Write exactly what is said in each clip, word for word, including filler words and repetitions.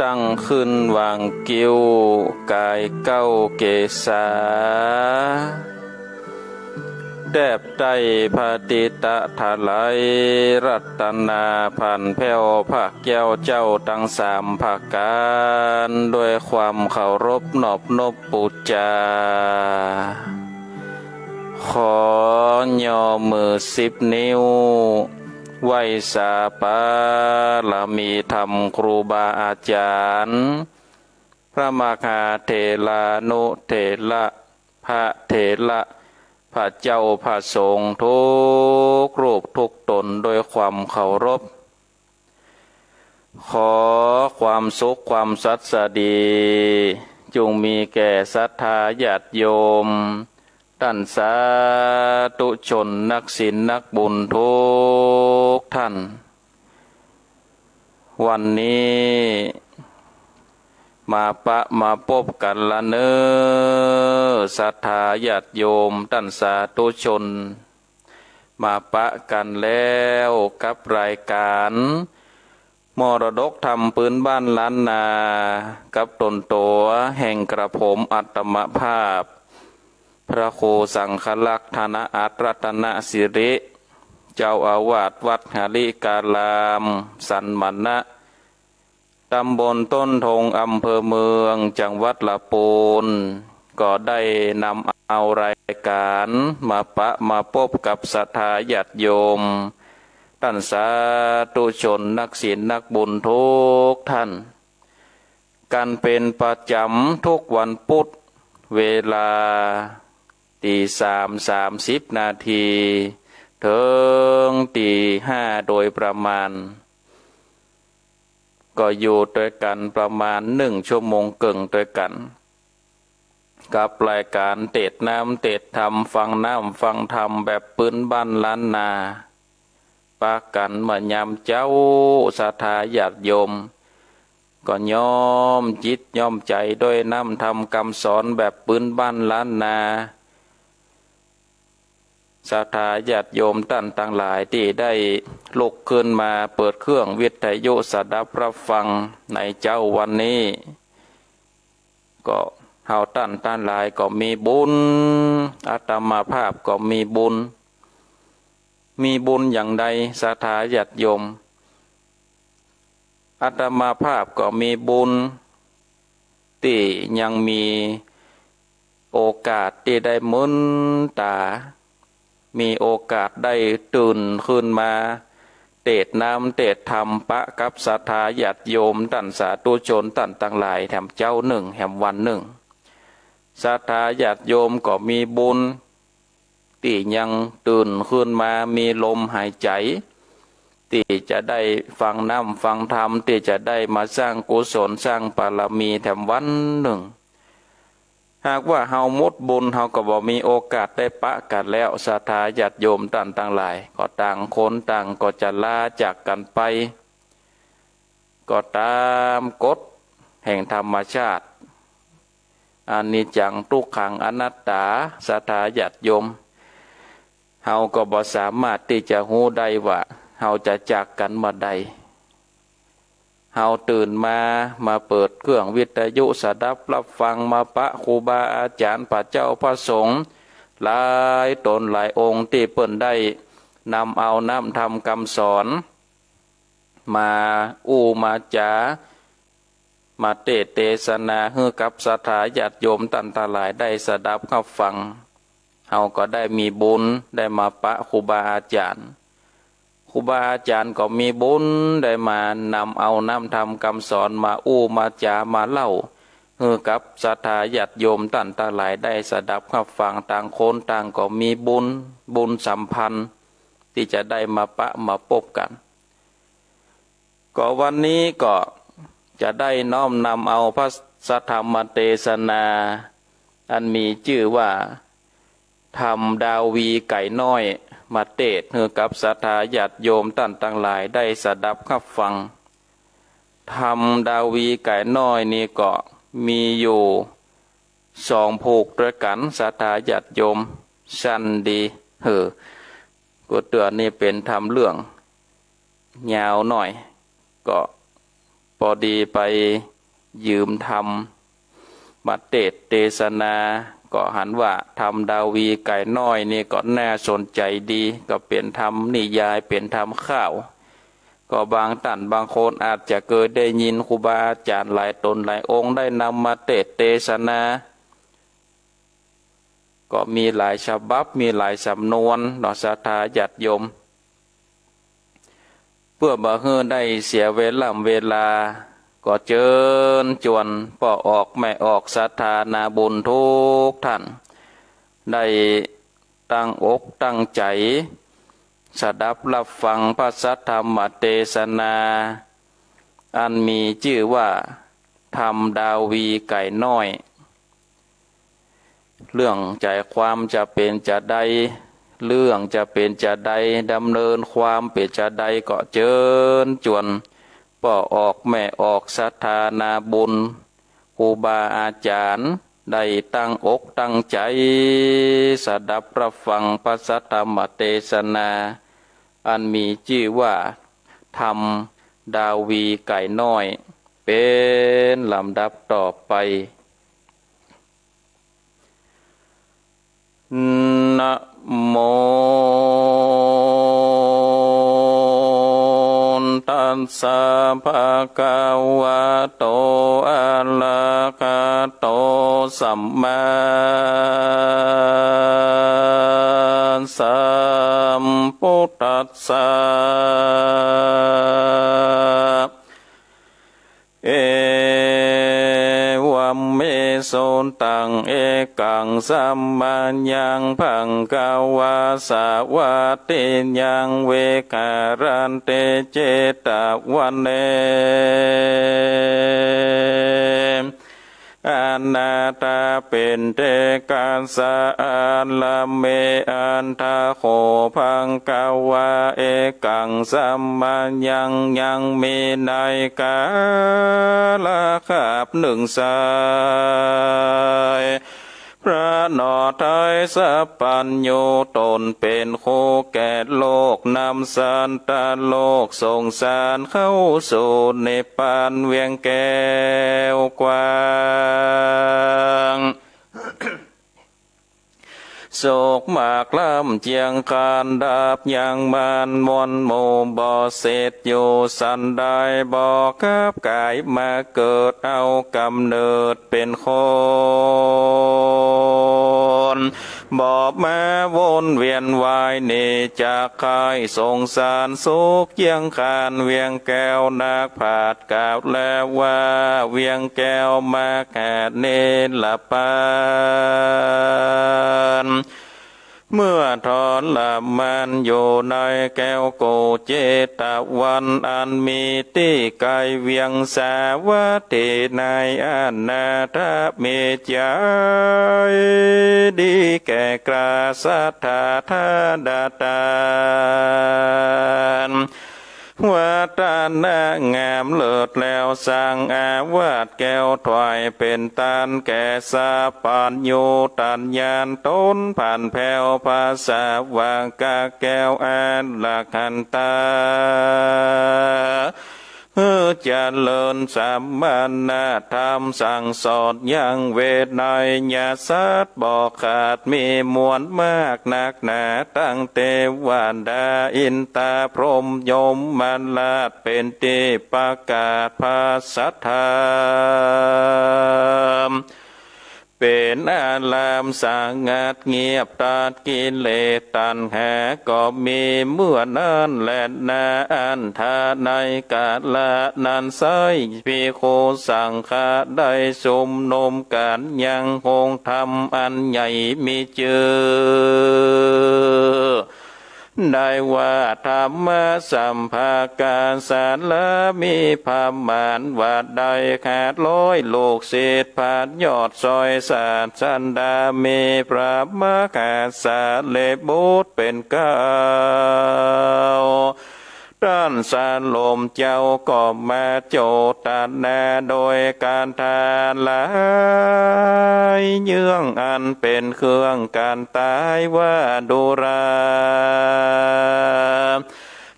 ตั้งขึ้นวางกิ้วก๋ายเก๊าเกศา แตบใต้ผะติตะถลายรัตนาผ่านแผ้วพระแก้วเจ้าตังสามประก๋าน ด้วยความเคารพนอบนบปู๋จา ขอย่อมือสิบนิ้ว ไหว้สาบารมีธรรมครูบาอาจ๋ารย์ พระมหาเถรานุเถระ พระเถระ พระเจ้าพระสงฆ์ทุกรูปทุกต๋นด้วยความเคารพ ขอความสุขความสัสดี จุ่งมีแก่ศรัทธาญาติโยม ต้านสาธุชนนักศีลนักบุญทุกท่าน วันนี้มาปะมาปบกั๋นละเน่อ ศรัทธาญาติโยมต้านสาธุชน มาปะกั๋นแล้วกับรายก๋าน มรดกธรรมปื๊นบ้านล้านนา กับต๋นตั๋วแห่งกระผมอัตมภาพ พระครูสังฆรักษ์ธนอัตรรัตนสิริ เจ้าอาวาสวัดหริการาม สันมณะ ต๋ำบลต้นธง อำเภอเมือง จังหวัดละปูน ก็ได้นำเอารายก๋านมาปะมาปบกับศรัทธาญาติโยม ต้านสาธุชนนักศีลนักบุญทุกท่าน กั๋นเป๋นประจ๋ำทุกวันปุ๊ด เวลาตีสามสามสิบนาที เถิงตีห้าโดยประมาณ ก็อยู่ตวยกั๋นประมาณนึ่งชั่วโมงเกิ่งตวยกั๋น กับรายก๋านเตสน์น้ำเตสน์ธรรม ฟังน้ำฟังธรรมแบบปื๊นบ้านล้านนา ปะกั๋นเมื่อยามเจ๊า ศรัทธาญาติโยม ก็ย้อมจิตย้อมใจ๋ด้วยน้ำธรรมกำสอนแบบปื๊นบ้านล้านนา ศรัทธาญาติโยมต้านตังหลายตี้ได้ลุกขึ้นมาเปิดเครื่องวิทยุสดับรับฟังในเจ๊าวันนี้ ก็เฮาต้านตังหลายก็มีบุญ อาตมาภาพก็มีบุญ มีบุญอย่างใด ศรัทธาญาติโยม อาตมาภาพก็มีบุญ ตี้ยังมีโอกาสตี้ได้มืนต๋า มีโอกาสได้ตื่นขึ้นมา เตสน์น้ำเตสน์ธรรมปะกับศรัทธาญาติโยมต้านสาธุชนต้านตังหลายแหมเจ๊านึ่งแหมวันนึ่ง ศรัทธาญาติโยมก็มีบุญ ตี้ยังตื่นขึ้นมามีลมหายใจ๋ ตี้จะได้ฟังน้ำฟังธรรม ตี้จะได้มาสร้างกุศลสร้างบารมีแหมวันนึ่ง หากว่าเฮาหมดบุญ เฮาก็บ่มีโอกาสได้ปะกั๋นแล้ว ศรัทธาญาติโยมต้านตังหลาย ก็ต่างคนต่างก็จะลาจากกั๋นไป ก็ต๋ามกฎแห่งธรรมชาติ อนิจจัง ทุกขัง อนัตตา ศรัทธาญาติโยม เฮาก็บ่สามารถตี้จะฮู้ได้ว่าเฮาจะจากกั๋นเมื่อใด เฮาตื่นมา มาเปิดเครื่องวิทยุสดับรับฟัง มาปะครูบาอาจ๋ารย์ พระเจ้าพระสงฆ์ หลายต๋นหลายองค์ตี้เปิ้นได้นำเอาน้ำธรรมกำสอน มาอู้มาจ๋า มาเตสน์เตสนาหื้อกับศรัทธาญาติโยมต้านตังหลายได้สดับรับฟัง เฮาก็ได้มีบุญได้มาปะครูบาอาจ๋ารย์ ครูบาอาจ๋ารย์ก็มีบุญได้มานำเอาน้ำธรรมกำสอนมาอู้มาจ๋ามาเล่า หื้อกับศรัทธาญาติโยมต้านตังหลายได้สดับรับฟัง ต่างคนต่างก็มีบุญ บุญสัมพันธ์ ตี้จะได้มาปะมาปบกั๋น ก็วันนี้ก็จะได้น้อมนำเอาพระสัทธรรมเตสนา อันมีจื้อว่า ธรรมดาวีไก่น้อย มาเตสน์หื้อกับศรัทธาญาติโยมต้านตังหลายได้สดับรับฟัง ธรรมดาวีไก่น้อยนี้ก็มีอยู่สองผูกตวยกั๋น ศรัทธาญาติโยม สั้นดี เฮ้อ กูเตื้อนี้เป๋นธรรมเรื่องยาวหน้อย ก็ ปอดีไปยืมธรรมมาเตสน์เตสนา ก็หันว่าธรรมดาวีไก่น้อยนี่ก็น่าสนใจ๋ดี ก็เป๋นธรรมนิยาย เป๋นธรรมข่าว ก็บางต้านบางคนอาจจะเกยได้ยินครูบาอาจ๋ารย์หลายต๋นหลายองค์ได้นำมาเตสน์เตสนา ก็มีหลายฉบับ มีหลายสำนวนเนาะ ศรัทธาญาติโยม เปื้อบ่หื้อได้เสียเวล่ำเวลา ก็เจิญจวนป้อออกแม่ออกศรัทธานาบุญกู้ต้าน ได้ตั้งอกตั้งใจ๋ สดับฮับฟังพระสัทธรรมเตสนา อันมีจื้อว่า ธรรมดาวีไก่น้อย เรื่องใจ๋ความจะเป๋นจาใด เรื่องจะเป๋นจาใด ดำเนินความเป๋นจาใด ก็เจิญจวนป้อออกแม่ออกศรัทธานาบุญ ครูบาอาจ๋ารย์ได้ตั้งอกตั้งใจ๋ สดับฮับฟังพระสัทธรรมเตสนา อันมีจื้อว่า ธรรมดาวีไก่น้อย เป๋นลำดับต่อไป นะโมตัสสะ ภะคะวะโต อะระหะโต สัมมาสัมพุทธัสสะ เอวัมเม สุตัง เอกัง สัมมายัง ภะคะวา สาวัตถิยัง วิหารันติ เจตวะเน อนาถปิณฑิกัสสะ อารามเม อัฏฐะโข ภะคะวา เอกัง สัมมายัง ยังมีในกาละคาบหนึ่งสาย พระนอไทยสัพพัญญู ต๋นเป๋นครูแก่โลก นำสัตว์โลกสงสารเข้าสู่นิพพานเวียงแก้วกว้าง สุขมากล้ำเจียงคาน ดับยังมานมนหมู่บ่เสร็จ อยู่สันใดบ่กลับก๋ายมาเกิด เอาก๋ำเนิดเป๋นคน บ่มาวนเวียนว่ายหนีจากไข้สงสาร สุขเยียงคานเวียงแก้วนัก ผาดกล่าวแล้วว่า เวียงแก้วมรรคผลนิพพาน เมื่อทรมานอยู่ในแก้วกุเจตวัน อันมีตี้ไก๋เวียงสาวัตถี ในอนาถมิจฉาดีแก่กล้าศรัทธาทาดาตาน วัตนะงามเลิศแล้ว สร้างอาวาสแก้วถวายเป๋นตานแก่สัพพัญญู ตัดญาณต๋นผันแผ้ว พระสาวกแก้วอรหันตา หื้อเจริญสมณธรรมสั่งสอนยังเวนยสัตว์บ่ขาดมีมวลมากนักหนา ตั้งเตวดาอินตาพรหมยมราช เป๋นตี้ประกาศพระสัทธรรม เป๋นอารามสงัดเงียบ ตัดกิเลสตัณหาก็มีเมื่อนั้นแลนา อันธาในกาละนั้นไซร้ ภิกขุสังฆะได้ชุมนุมกั๋นยังโฮงธรรมอันใหญ่มีจื้อ ได้ว่าธรรมสัมภากัสสะ และมีพระมารว่าได้ห้าร้อยลูกศิษย์ พระยอดซอยศาสดา มีพระมหาสารีบุตรเป๋นเกล้า ต้านสาลมเจ้าก็มาโจทนาโดยกาถาหลายเยื่อง อันเป๋นเครื่องกั๋นต๋ายว่า ดูรา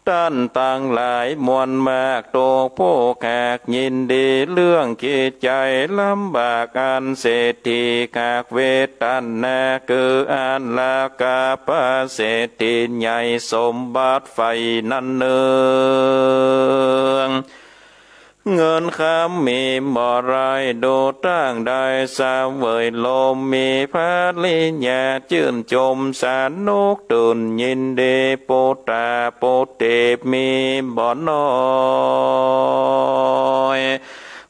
ต้านตังหลายมวลมาก ตุ๊ผู้ขากยินดี เรื่องจิตใจ๋ลำบากอันเศรษฐีขากเวทนา คืออันลากาปะเศรษฐีใหญ่ สมบัติใฝ่นั้นเนือง เงินคำมีบ่หลาย ดูตั้งได้เสวยลม มีภริยาจื้นจม สนุกตื่นยินดี ปุตตาปุตติมีบ่น้อย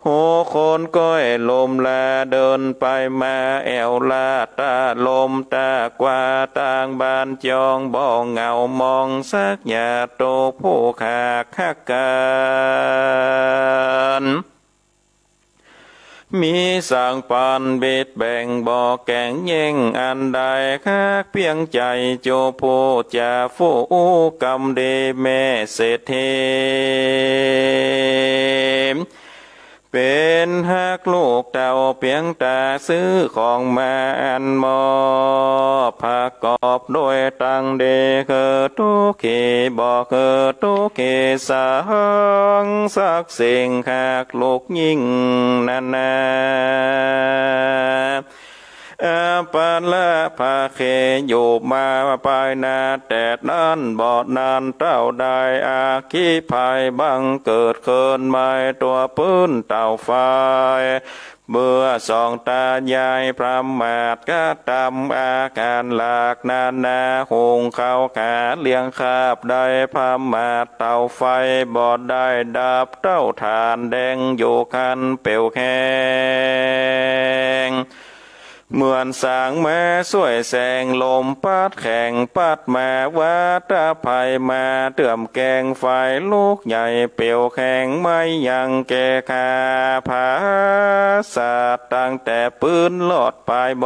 หกคนก้อยลมลา เดินไปมาแอ่วลา ตะลมตะกวา ตางบ้านจองบ่เหงา มองสักหยาด ตุ๊ผู้ขากฮักกั๋น มีสังปันบิดแบ่ง บ่แก่งแย่งอันใด ฮักเพียงใจ๋ จุผู้จ๋า ฟู้อู้กำดี แม่เศรษฐี เป๋นฮักลูกเต้า เปียงต๋าซื้อของมาอันมอบ ประกอบด้วยตังดี คือตุ๊กขี บ่คือตุ๊กขีสัง สักสิ่งฮักลูกยิ่งนานา อัปปะละภะเค อยู่มาปายนา แต่นั้นบ่นานเต้าได้ อัคคีภัยบังเกิดขึ้นใหม่ ตั๋วปื้นเต้าไฟ เมื่อสองต๋ายายประมาท กระทำอาหารหลากนานา หุงข้าวขาเลี้ยงคาบ ได้ประมาทเต้าไฟ บ่ได้ดับ เต้าถ่านแดงอยู่คันเปลวแห้ง เหมือนสางมาซ่วยแสง ลมปั๊ดแข่งปั๊ดมา วาตะภัยมาเตื้อมแกง ไฟลุกใหญ่เปลวแห้ง ไหม้ยังแก่ฆ่า ผาสัตว์ตั้งแต่ปื๊นลอดปายบ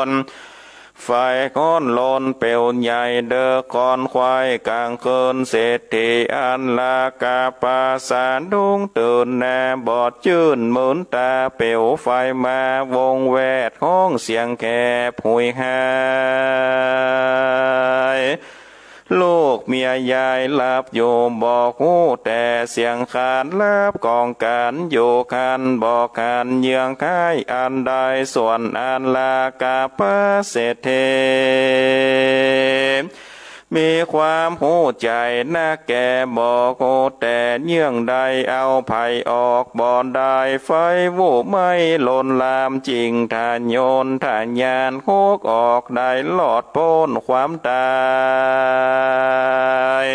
น ไฟฮ้อนลนเปลวใหญ่ เดิกคอนไขว้ก๋างคืน เศรษฐีอันลากาปะสะดุ้งตื่น หน้าบอดจื้นมืนต๋า เปลวไฟมาวงแวด ฮ้องเสียงแหบหุยหาย ลูกเมียยายหลับอยู่บ่ฮู้ แต่เสียงขานหลับกองก๋านอยู่คัน บ่ขานเยื่องคายอันใด ส่วนอันลากาปะเศรษฐี มีความฮู้ใจ๋นักแก่บ่ฮู้ แต่เยื่องใดเอาไผออกบ่ได้ ไฟวุไหม้ลนลาม จิ่งทะโยนทะยาน ฮกออกได้ลอดป๊นความต๋าย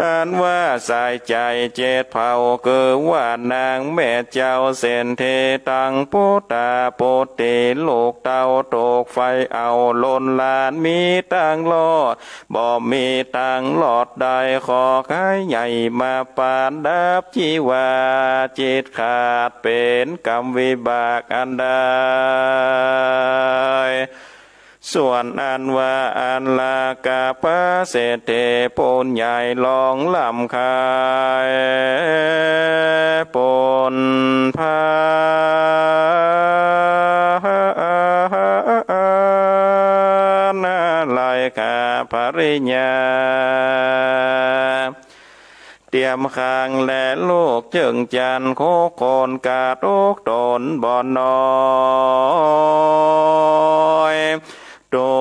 อันว่าสายใจ๋เจ็ดเผ่า คือว่านางแม่เจ้าเศรษฐี ตังปุตตาปุตติลูกเต้า ถูกไฟเอาลนลาน มีตางลอด บ่มีตางลอดได้ ขอไขใหญ่มาปานดับจีวา จิตขาดเป๋นกรรมวิบากอันใด ส่วนอันว่าอันลากาปะเศรษฐี ปูนใหญ่ลองล้ำขาย ปูนพา นาไลยข้าภริยา เตรียมคางและลูกเจิ่งจันทน์ หกคนกาดอกต๋นบ่น้อย ตุ๊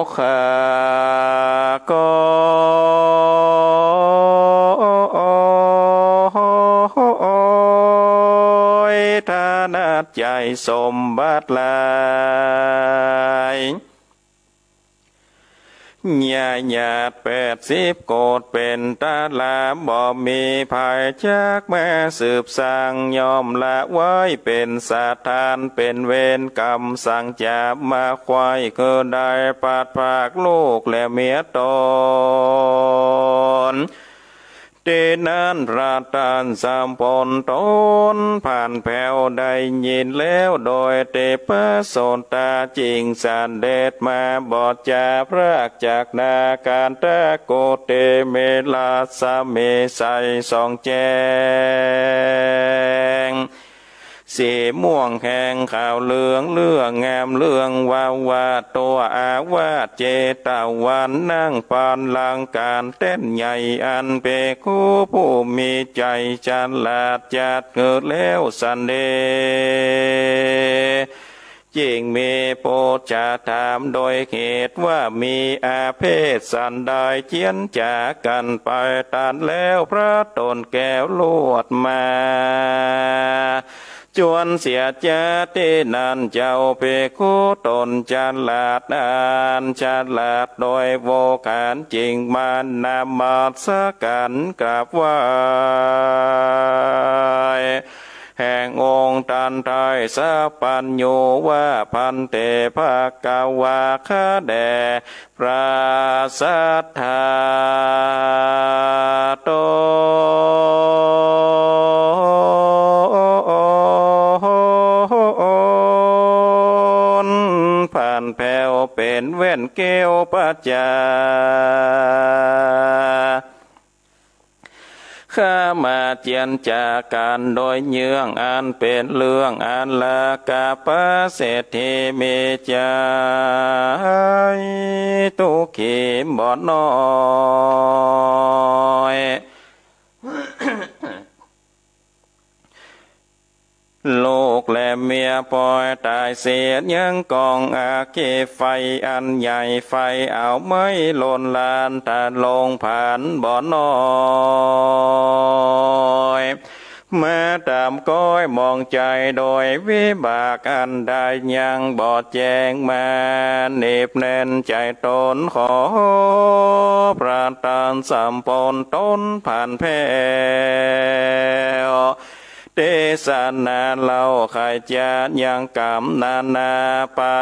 กข์ขากอย ถนัดใจ๋สมบัติหลาย ญาติญาติแปดสิบโกฏ เป๋นตลาด บ่มีไผจักมาสืบสร้าง ย่อมละไว้เป๋นสถาน เป๋นเวรกรรมสังจะมาไขว้ คือได้พลัดพรากลูกและเมียต๋น ตี้นั้นพระต้านสามคนต๋นผ่านแผวได้ยินแล้ว โดยเตปะโสตาจิ่งเสด็จมา บ่จะพรากจากหน้า กาตะโกเต เมรัสมีใสส่องแจ้ง สีม่วงแห่งขาวเหลืองเลืองงามเลืองวาวา ตั๋วอาวาสเจตวัน นั่งปันลังการเต้นใหญ่ อันภิกขุผู้มีใจ๋ฉลาดจักหื้อแล้วสันเด จึงมีปุจจะถามโดยเหตุว่า มีอาเพศสันใด เจียรจ๋ากั๋นไป ตรัสแล้วพระต๋นแก้วลวดมา จวนเสียจ๊าตี้นั้น เจ้าภิกขุต๋นฉลาดอันฉลาดโดยโวหาร จึงมานมัสก๋านกราบไหว้ แห่งองค์ตันไตรสัพพัญญูว่า ภันเต ภควา ข้าแด่พระสัตถาต๋น ผันแผ้วเป๋นแว่นแก้วปัจจา ข้ามาเจียรจ๋ากั๋นโดยเยื่อง อันเป๋นเรื่องอันละกะปะเศรษฐีมีใจ๋ตุ๊กขีบ่น้อย ลูกและเมียปอยต๋ายเสีย ยังกองอัคคีไฟอันใหญ่ ไฟเอาไหม้โลนลานตะลงผานบ่น้อย มาต๋ามก้อยมองใจ๋ โดยวิบากอันใดยังบ่แจ้ง มาเหน็บแน่นใจ๋ต๋น ขอประทานสำปนต๋นผันแผ้ว เตสนาเล่า ใค่จะยังกรรมนานาปา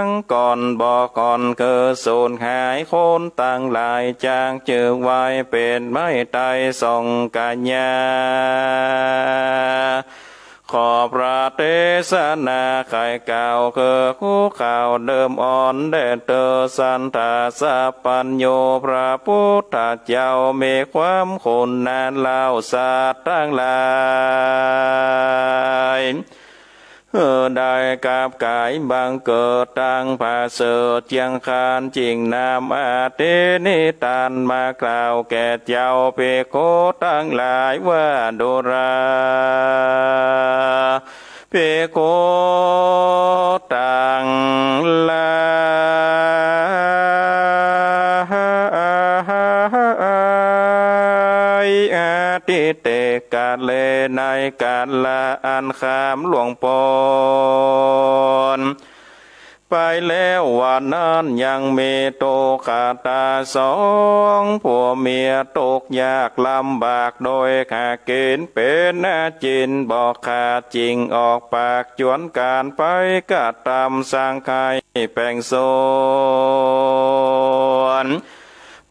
งก่อนบ่ก่อน คือสูญหายคนตังหลาย จักจื้อไว้เป๋นไม้ไตรสงกญา ขอประเตสนาใค่กล่าว คือคุกเข่าเดิมอ่อนแด่เต๊อะ สัตถาสัพพัญญูพระพุทธเจ้า มีความคุณนาเล่า สัตว์ตังหลาย เออ ได้กับก๋ายบังเกิดตังผาเสริฐเจียงคาน จึงนำอตินิทานมากล่าวแก่เจ้าภิกขุตังหลายว่า ดูรา ภิกขุตังหลายอติเตกะเล ในกาละอันข้ามล่วงป๊นไปแล้ว วันนั้นยังมีตุ๊กขะต๋าสองผัวเมีย ตุ๊กข์ยากลำบากโดยหากิ๋นเป๋นอาจิณบ่ขาด จึงออกปากจวนกั๋นไปกระตำสังไข่แป๋งสวน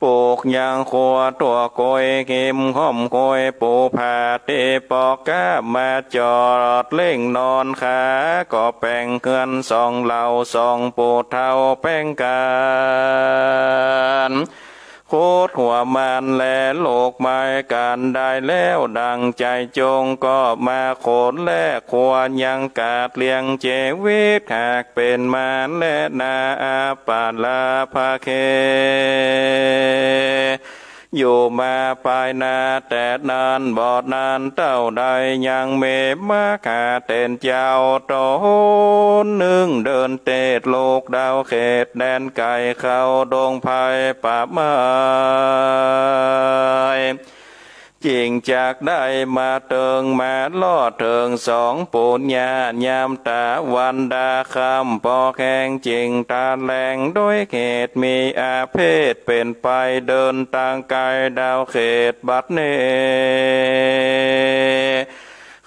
ปลูกยังคัวตั๋วกล้วย หิมฮ่อมห้วยปูผา ตี้ปอกก๊ามาจอดเล่งนอน ขาก็แป๋งเฮือนสองเหล่า สองปู่เฒ่าแป๋งกั๋น ขุดหัวมันและลูกไม้กั๋นได้แล้วดั่งใจ๋จง ก็มาขนและครัวยังก๋าดเลี้ยงจีวิต หากเป๋นมารและนาอาปาลาภะเค อยู่มาปายหน้า แต่นานบ่นานเต้าใด ยังมีมหาเถรเจ้าต๋นนึ่ง เดินเตศโลกดาวเขตแดนไก๋ เข้าดงไพรป่าไม้ จึงจักได้มาเถิง มาลอดเถิงสองปู่ย่า ยามตะวันดาค่ำปอแห้ง จึงตะแหลงโดยเหตุมีอาเพศเป๋นไป เดินตางไก๋ดาวเขตบัดนี้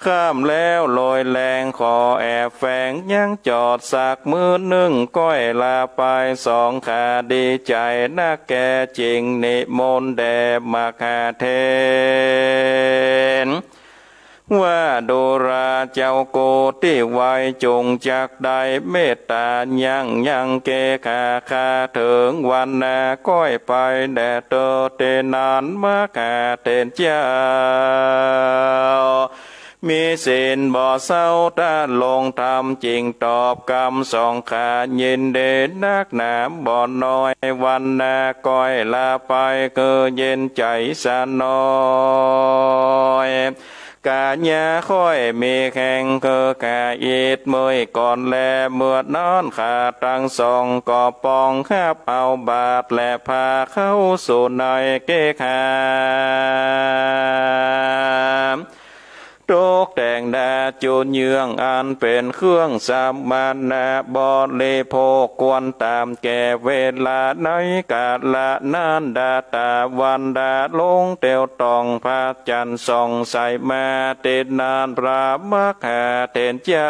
ค่ำแล้วโลยแลง ขอแอบแฝงยังจอดสักมื้อนึ่ง ก้อยลาไปสองขา ดีใจ๋นักแก่ จึงนิมนต์แด่มหาเถร ว่าดูราเจ้าโกติไวย จงจักได้เมตตายั้งยังเกหะข้าเถิง วันนาก้อยไปแด่เต๊อะ เตนานมหาเถรเจ้า มีศีลบ่เศร้า ถ้าลงธรรมจริงตอบกำ สองข้ายินดีนักหนาบ่น้อย วันนาก้อยลาไป คือเย็นใจ๋สะน้อย ก๋ายาค่อยมีแฮง คือข้าอิดเมื่อยก่อนแล เมื่อนั้นข้าตังสองก็ปอง ฮับเอาบาตรและผ้าเข้าสู่ในเกหา ตกแต่งดาจุเยื่องอันเป๋นเครื่องสมณะบริโภค ควรต๋ามแก่เวลา ในกาละนั้นดาตะวันดาลงเตียวต้อง พระจันทร์ส่องใสมา ตี้นั้นพระมหาเถรเจ้า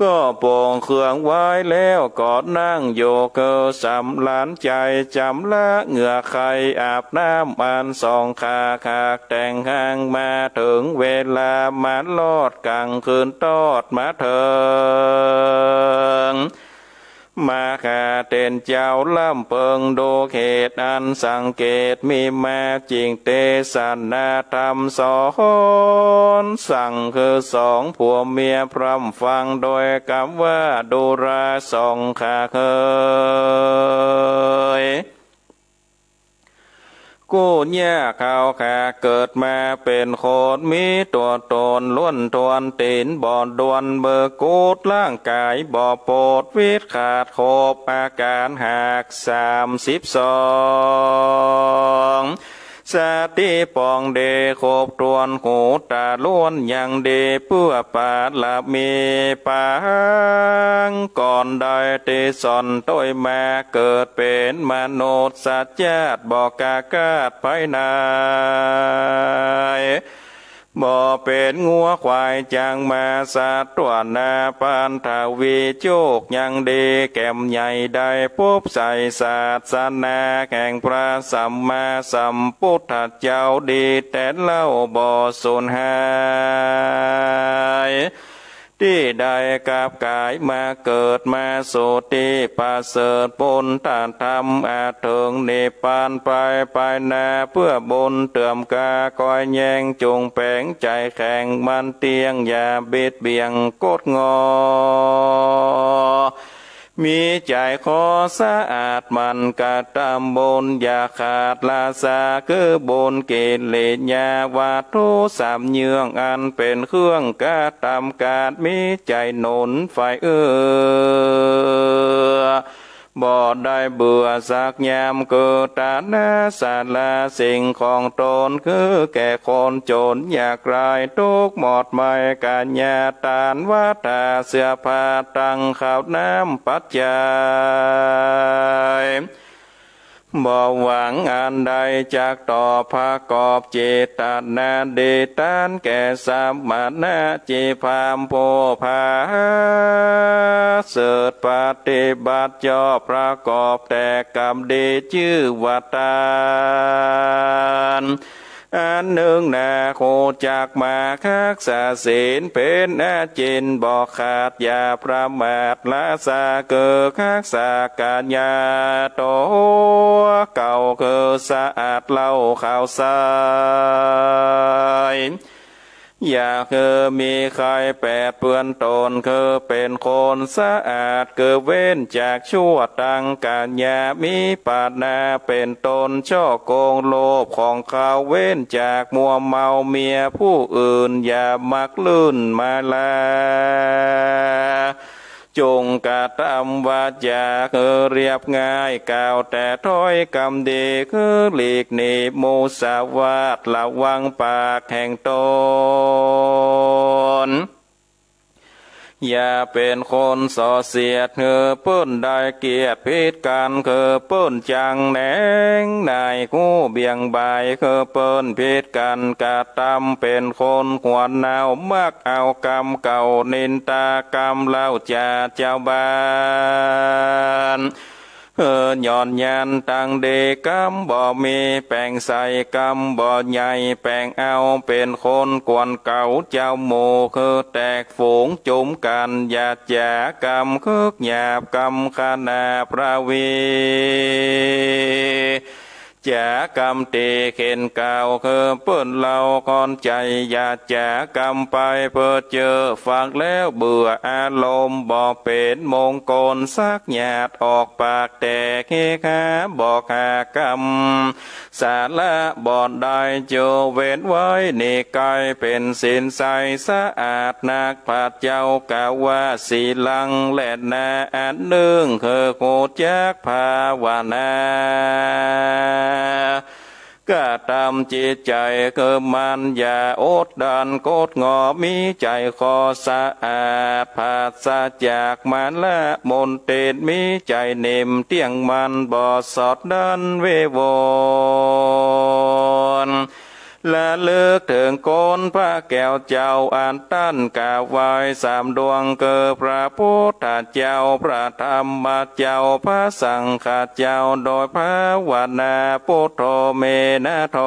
ก็ปรงเครื่องไว้แล้ว ก็นั่งอยู่คือสำราญใจ๋ จ๋ำละเหงื่อไข อาบน้ำอันสองข้า หากแต่งหาง มาเถิงเวลามารอดก๋างคืนตอดมาเถิง มหาเถรเจ้าล้ำเปิง ดูเหตุอันสังเกตมีมา จึงเตสนาธรรมสอนสั่ง คือสองผัวเมียพร่ำฟัง โดยกำว่า ดูราสองข้าเอ๋ย กู้เยียะเขาข้าเกิดมาเป๋นคน มีตั๋วต๋นล้วนถ้วน ตี๋นบ่ด้วน มือกุดร่างก๋ายบ่ปด วิดขาดครบอาก๋านหากสามสิบสอง สติปองดีครบถ้วน หูต๋าล้วนยังดี เปื้อปารมีปางก่อน ได้ตี้สอนโตยมา เกิดเป๋นมนุษย์สัตว์จาติ บ่กล้าคาดภายใน บ่เป๋นงัวควายจ๋างมา สัตว์ตั๋วนาปันทวี โจคยังดีแก่มใหญ่ ได้ปบใส่ศาสนา แห่งพระสัมมาสัมพุทธเจ้าดีแต๊เล่า บ่สูญหาย ตี้ได้กลับก๋ายมาเกิด มาสู่ตี้ประเสริฐ ปุณณธรรมอาจเถิงนิพพานไป ไปนาเปื้อบุญเติมกา คอยแยงจุงแป๋ง ใจ๋แข็งมั่นเตี้ยง อย่าบิดเบี่ยงคดงอ มีใจ๋ขอสะอาดหมั่นกระตำบุญ อย่าขาดละสา คือบุญกิริยาวัตถุสามเยื่อง อันเป๋นเครื่องกระตำก๋าน มีใจ๋หนุนใฝ่เอื้อ บ่ได้เบื่อสักยาม คือฐานะสาราสิ่งของต๋น คือแก่คนจ๋นยากไร้ ตุ๊กข์หมอดไหม้ก๋ายาตาน วัตถาเสื้อผ้า ตังข้าวน้ำปัจจัย บ่หวังอันใดจักตอบ ประกอบเจตนาดีตานแก่สมณะ จีพราหมณ์ผู้ผาเสริฐ ปฏิบัติชอบ ประกอบแต่กรรมดี จื้อว่าตาน อันนึ่งนา ฮู้จักมาฮักษาศีล เป๋นอาจิณบ่ขาด อย่าประมาทละสา คือฮักษาก๋ายาตั๋วเก่า คือสะอาดเล่าขาวใส อย่าหื้อมีใค่แปดเปื้อนต๋น คือเป๋นคนสะอาด คือเว้นจากชั่วตังก๋ายา มีปาณาเป๋นต้น ฉ้อโกงโลภของเขา เว้นจากมัวเมาเมียผู้อื่น อย่ามักลื่นมาลา จงกระตำวาจาหื้อเรียบง่าย กล่าวแต่ถ้อยกำดี หื้อหลีกหนีมุสาวาท ระวังปากแห่งต๋น อย่าเป๋นคนส่อเสียด หื้อเปิ้นได้เกียรติผิดกั๋น คือเปิ้นจังแหนงนาย ฮู้เบี่ยงบ่าย คือเปิ้นผิดกั๋น กระตำเป๋นคนหัวเน่า มักเอากำเก่า นินทากำเล่าจ๋าจาวบ้าน เออ ย้อนยันตังดี กำบ่มีแป๋งใส กำบ่ใหญ่แป๋งเอา เป๋นคนกวนเก๋าเจ้าหมู่ คือแตกฝูงจุมกั๋น หยาดจ๋ากำคึกหยาบ กำขนาประวี จ๋ากำตี้เข็ญกล่าวคือเปิ้นเล่า ก่อนใจ๋อย่าจ๋ากำไปเปิดเจอ ฟังแล้วเบื่ออารมณ์บ่เป๋นมงคลสักหยาด ออกปากแต่เฮฮาบ่หากำ สาระบ่ได้เจือเว้นไว้ นี่กลายเป๋นศีลใสสะอาดนัก พระเจ้ากล่าวว่า ศีลังแลนา อันนึ่งคือฮู้จักภาวนา กระตำจิตใจ๋คือมั่นอย่าอดดัน กดงอมีใจ๋ข้อสะอาด ปราศจากมานะมลเต็น มีใจ๋นิ่มเตี้ยงมั่น บ่สอดดั้นเววอน ระลึกเถิงคุณพระแก้วเจ้า อันต้านกล่าวไว้สามดวง คือพระพุทธเจ้า พระธรรมเจ้า พระสังฆเจ้า โดยภาวนาพุทโธเมนะโธ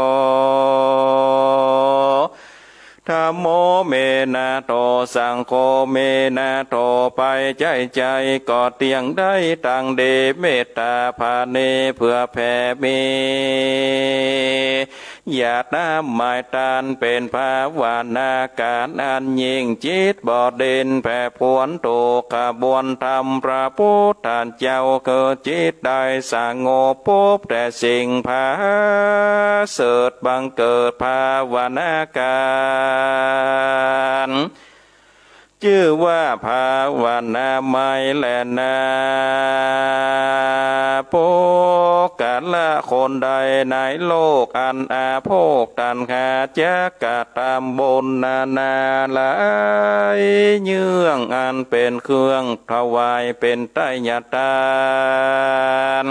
ธัมโมเมนะโธ สังโฆเมนะโธ ไปใจ๋ใจ๋ ก็เตี้ยงได้ตังดี เมตตาผาณีเผื่อแผ่มี หยาดน้ำหมายต้านเป๋นภาวนาการอันยิ่ง จิตบ่เด่นแผ่ผวนถูกขบวนธรรมพระพุทธเจ้า คือจิตได้สงบพบแต่สิ่งผาเสริฐ บังเกิดภาวนาการ จื้อว่าภาวนาไมยแลนา ปุคคละคนใดในโลกอันอาโภคตัณหา จักกระตำบุญนานาหลายเยื่อง อันเป๋นเครื่องถวายเป๋นไตยทาน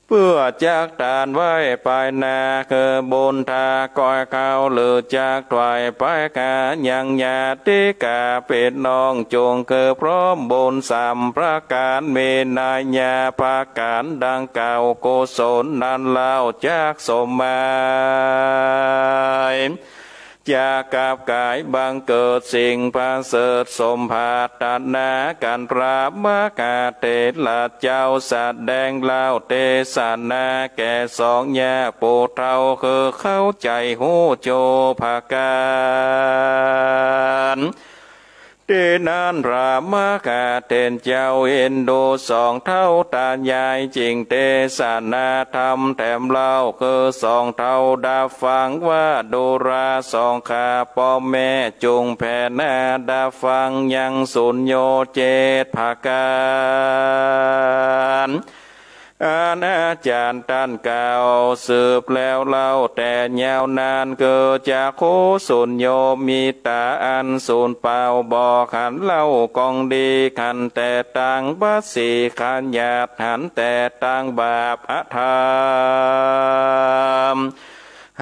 เปื้อจักตานไว้ปายหน้า คือบุญทาก้อยข้าว หรือจักถวายไปหายังญาติกาปี้น้อง จุ่งคือพร้อมบุญสามประก๋าน มีนัยยะประก๋านดังกล่าว กุศลนั้นเล่าจักสมหมาย จักกลับก๋ายบังเกิดสิ่งประเสริฐ สมปรารถนากั๋น พระมหาเถระเจ้าแสดงเล่าเตสนาแก่สองญาติผู้เฒ่า คือเข้าใจ๋ฮู้โจ้ประก๋าน ตี้นั้นพระมหาเถระเจ้าเอ็นดูสองเฒ่าตายาย จึ่งเตสนาธรรมแถมเล่า คือสองเฒ่าดับฟังว่า ดูราสองข้าป้อแม่ จุ่งแผ่หน้าดับฟังยังสุญโญเจ็ดประก๋าน อันอาจ๋ารย์ต้านกล่าวสืบแล้วเล่าแต่ยาวนาน คือจักขุสุญโญมีต๋าอันสูญเปล่า บ่หันเล่าของดี หันแต่ตางบัดสีขยาด หันแต่ตางบาปอธรรม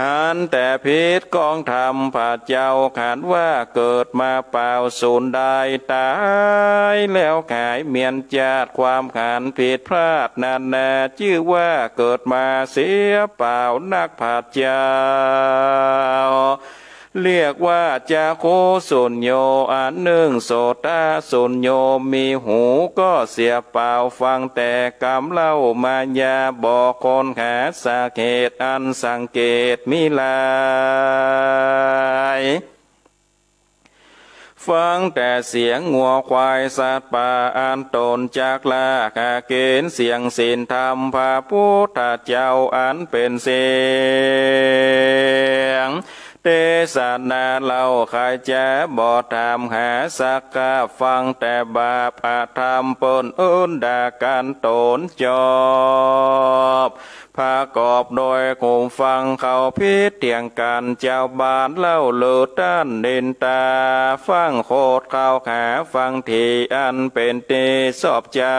หันแต่ผิดของธรรม พระเจ้าหันว่าเกิดมาเปล่าสูญดาย ต๋ายแล้วหายเมียนจาติ ความหันผิดพลาดนานา จื้อว่าเกิดมาเสียเปล่านัก พระเจ้าเรียกว่าจักขุสุญโญ อันนึ่งโสตสุญโญ มีหูก็เสียเปล่า ฟังแต่กำเล่ามายา บ่ค้นหาสาเหตุอันสังเกตมิลาย ฟังแต่เสียงงัวควายสัตว์ป่าอันตนจักล่าหากิ๋น เสียงศีลธรรมพระพุทธเจ้าอันเป๋นเสียงเตสนาเล่า ใค่จะบ่ถามหาสักคาบ ฟังแต่บาปอธรรมเปิ้นอื่นด่ากั๋นตนจอบ ประกอบโดยคุมฟังเข้าผิดเถียงกั๋น จาวบ้านเล่าลือต้านนินตา ฟั่งโคตรเข้าหาฟังตี้อันเป๋นตี้ชอบใจ๋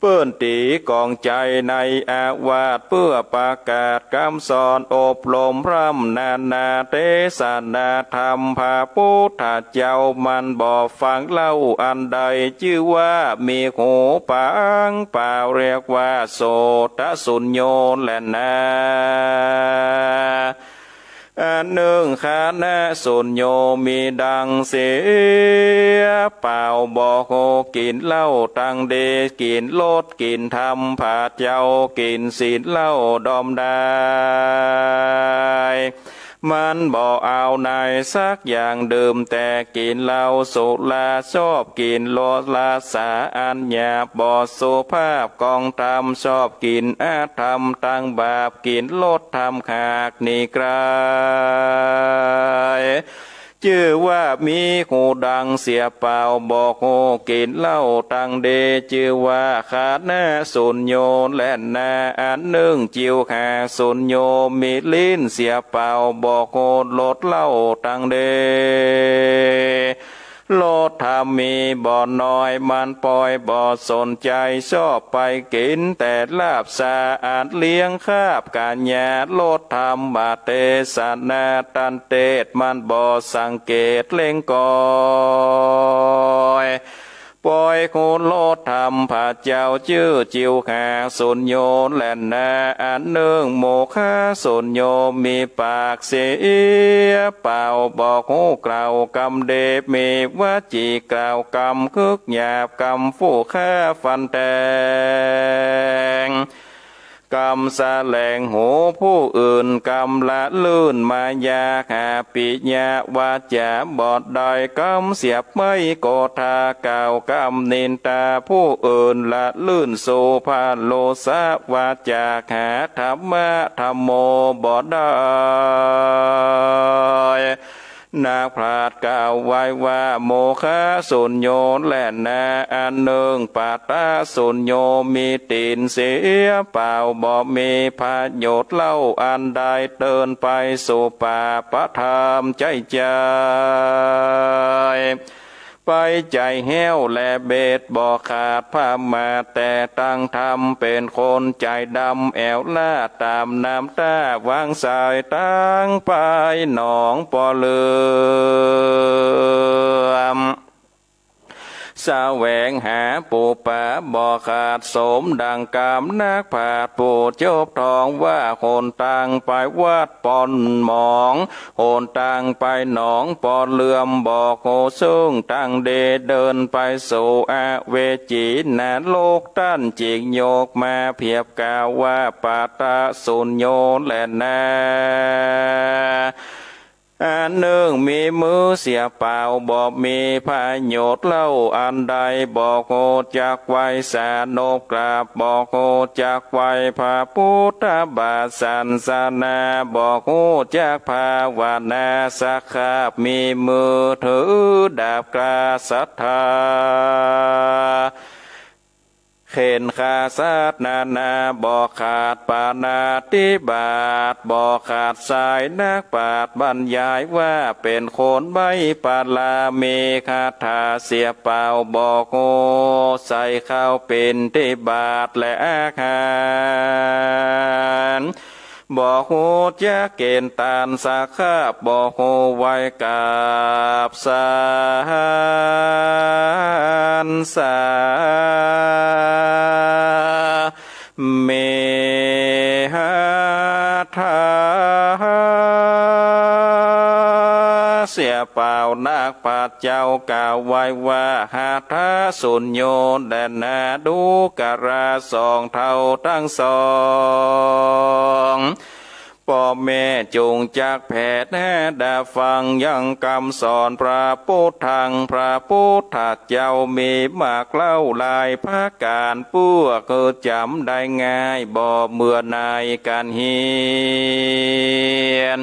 เปิ้นตี๋ก๋องใจ๋ในอาวาส เปื้อประกาศกำสอนอบรมพร่ำนานาเตสนาธรรมพระพุทธเจ้า มันบ่ฟังเล่าอันใด จื้อว่ามีหูปางเปล่า เรียกว่าโสตสุญโญแลนา อันนึ่ง คณะสุญโญ มีดังเสียเปล่า บ่ฮู้กิ๋นเหล้าตังดี กิ๋นรสกิ๋นธรรม ผาเจ้ากิ๋นศีลเหล้าดอมได้ มันบ่เอาไหนสักอย่าง ดื่มแต่กิ๋นเหล้าสุรา ชอบกิ๋นรสรสาอันหยาบ บ่สุภาพ กองธรรม ชอบกิ๋นอธรรมตังบาป กิ๋นรสธรรมหากหนีไกล จื้อว่ามีหูดังเสียเปล่า บ่ฮู้กิ๋นเหล้าตังดี จื้อว่าคณะสุญโญแลนา อันนึ่ง จิวหาสุญโญ มีลิ้นเสียเปล่า บ่ฮู้รสเหล้าตังดี รสธรรมมีบ่น้อย มันปอยบ่สนใจ๋ ชอบไปกิ๋นแต่ลาบสาอันเลี้ยงคาบกัญญา รสธรรมเตสนาตันเตศน์ มันบ่สังเกตเล็งกอย ปอยฮู้รสธรรมผาเจ้า จื้อจิวหาสุญโญแลนา อันนึ่ง โมฆะสุญโญ มีปากเสียเปล่า บ่ฮู้กล่าวกำดี มีวจีกล่าวกำคึกหยาบ กำฟู่ฆ่าฟันแตง กำแสลงหูผู้อื่น กำละลื่นมายา หาปิยวาจ๋าบ่ได้ กำเสียบไม้โกธา กล่าวกำนินตาผู้อื่น ละลื่นสุพาโลสวาจ๋า หาธัมมะธัมโมบ่ได้ นักปราชญ์กล่าวไว้ว่า โมฆะสุญโญแลนา อันนึ่ง ปัตตสุญโญ มีตี๋นเสียเปล่า บ่มีประโยชน์เล่าอันใด เดินไปสู่ป่าประทามใจ้ใจ๋ ไปใจ๋แห้วและเบ็ด บ่ขาดผ้ามา แต่ตังธรรมเป๋นคนใจ๋ดำ แอ๋วล้าต๋ามน้ำต้า วางสายตางไปหนองปอเหลื่อม แสวงหาปูปลาบ่ขาด สมดังกำนักปราชญ์ผู้จบทองว่า หนตางไปวัด ป่อนหมอง หนตางไปหนองปอเหลื่อม บ่ฮู้ซึ่งตางดี เดินไปสู่อเวจีนรก ต้านจึงยกมาเปรียบกล่าวว่า ปัตตสุญโญแลนา อันนึ่ง มีมือเสียเปล่า บ่มีประโยชน์เล่าอันใด บ่ฮู้จักไหว้สนบกราบ บ่ฮู้จักไหว้พระพุทธบาทศาสนา บ่ฮู้จักภาวนาสักคาบ มีมือถือดาบกล้าศรัทธา เข่นฆ่าสัตว์นานา บ่ขาดปาณาติบาต บ่ขาดสาย นักปราชญ์บรรยายว่า เป๋นคนไม้ปรา มีคาถาเสียเปล่า บ่ฮู้ใส่ข้าวปิณฑบาตและอาหาร บ่ฮู้จักเกณฑ์ตานสักคาบ บ่ฮู้ไหว้กราบสรรเสริญ เมตตาเสียเปล่า นักปราชญ์เจ้ากล่าวไว้ว่า หัตถสุญโญแลนา ดูกราสองเฒ่าตังสอง ป้อแม่จุ่งจักแผดหาดาฟัง ยังกำสอนพระปุทธัง พระปุทธเจ้ามีมากเล่าหลายประก๋าน เปื้อคือจ๋ำได้ง่าย บ่เบื่อหน่ายก๋านเฮียน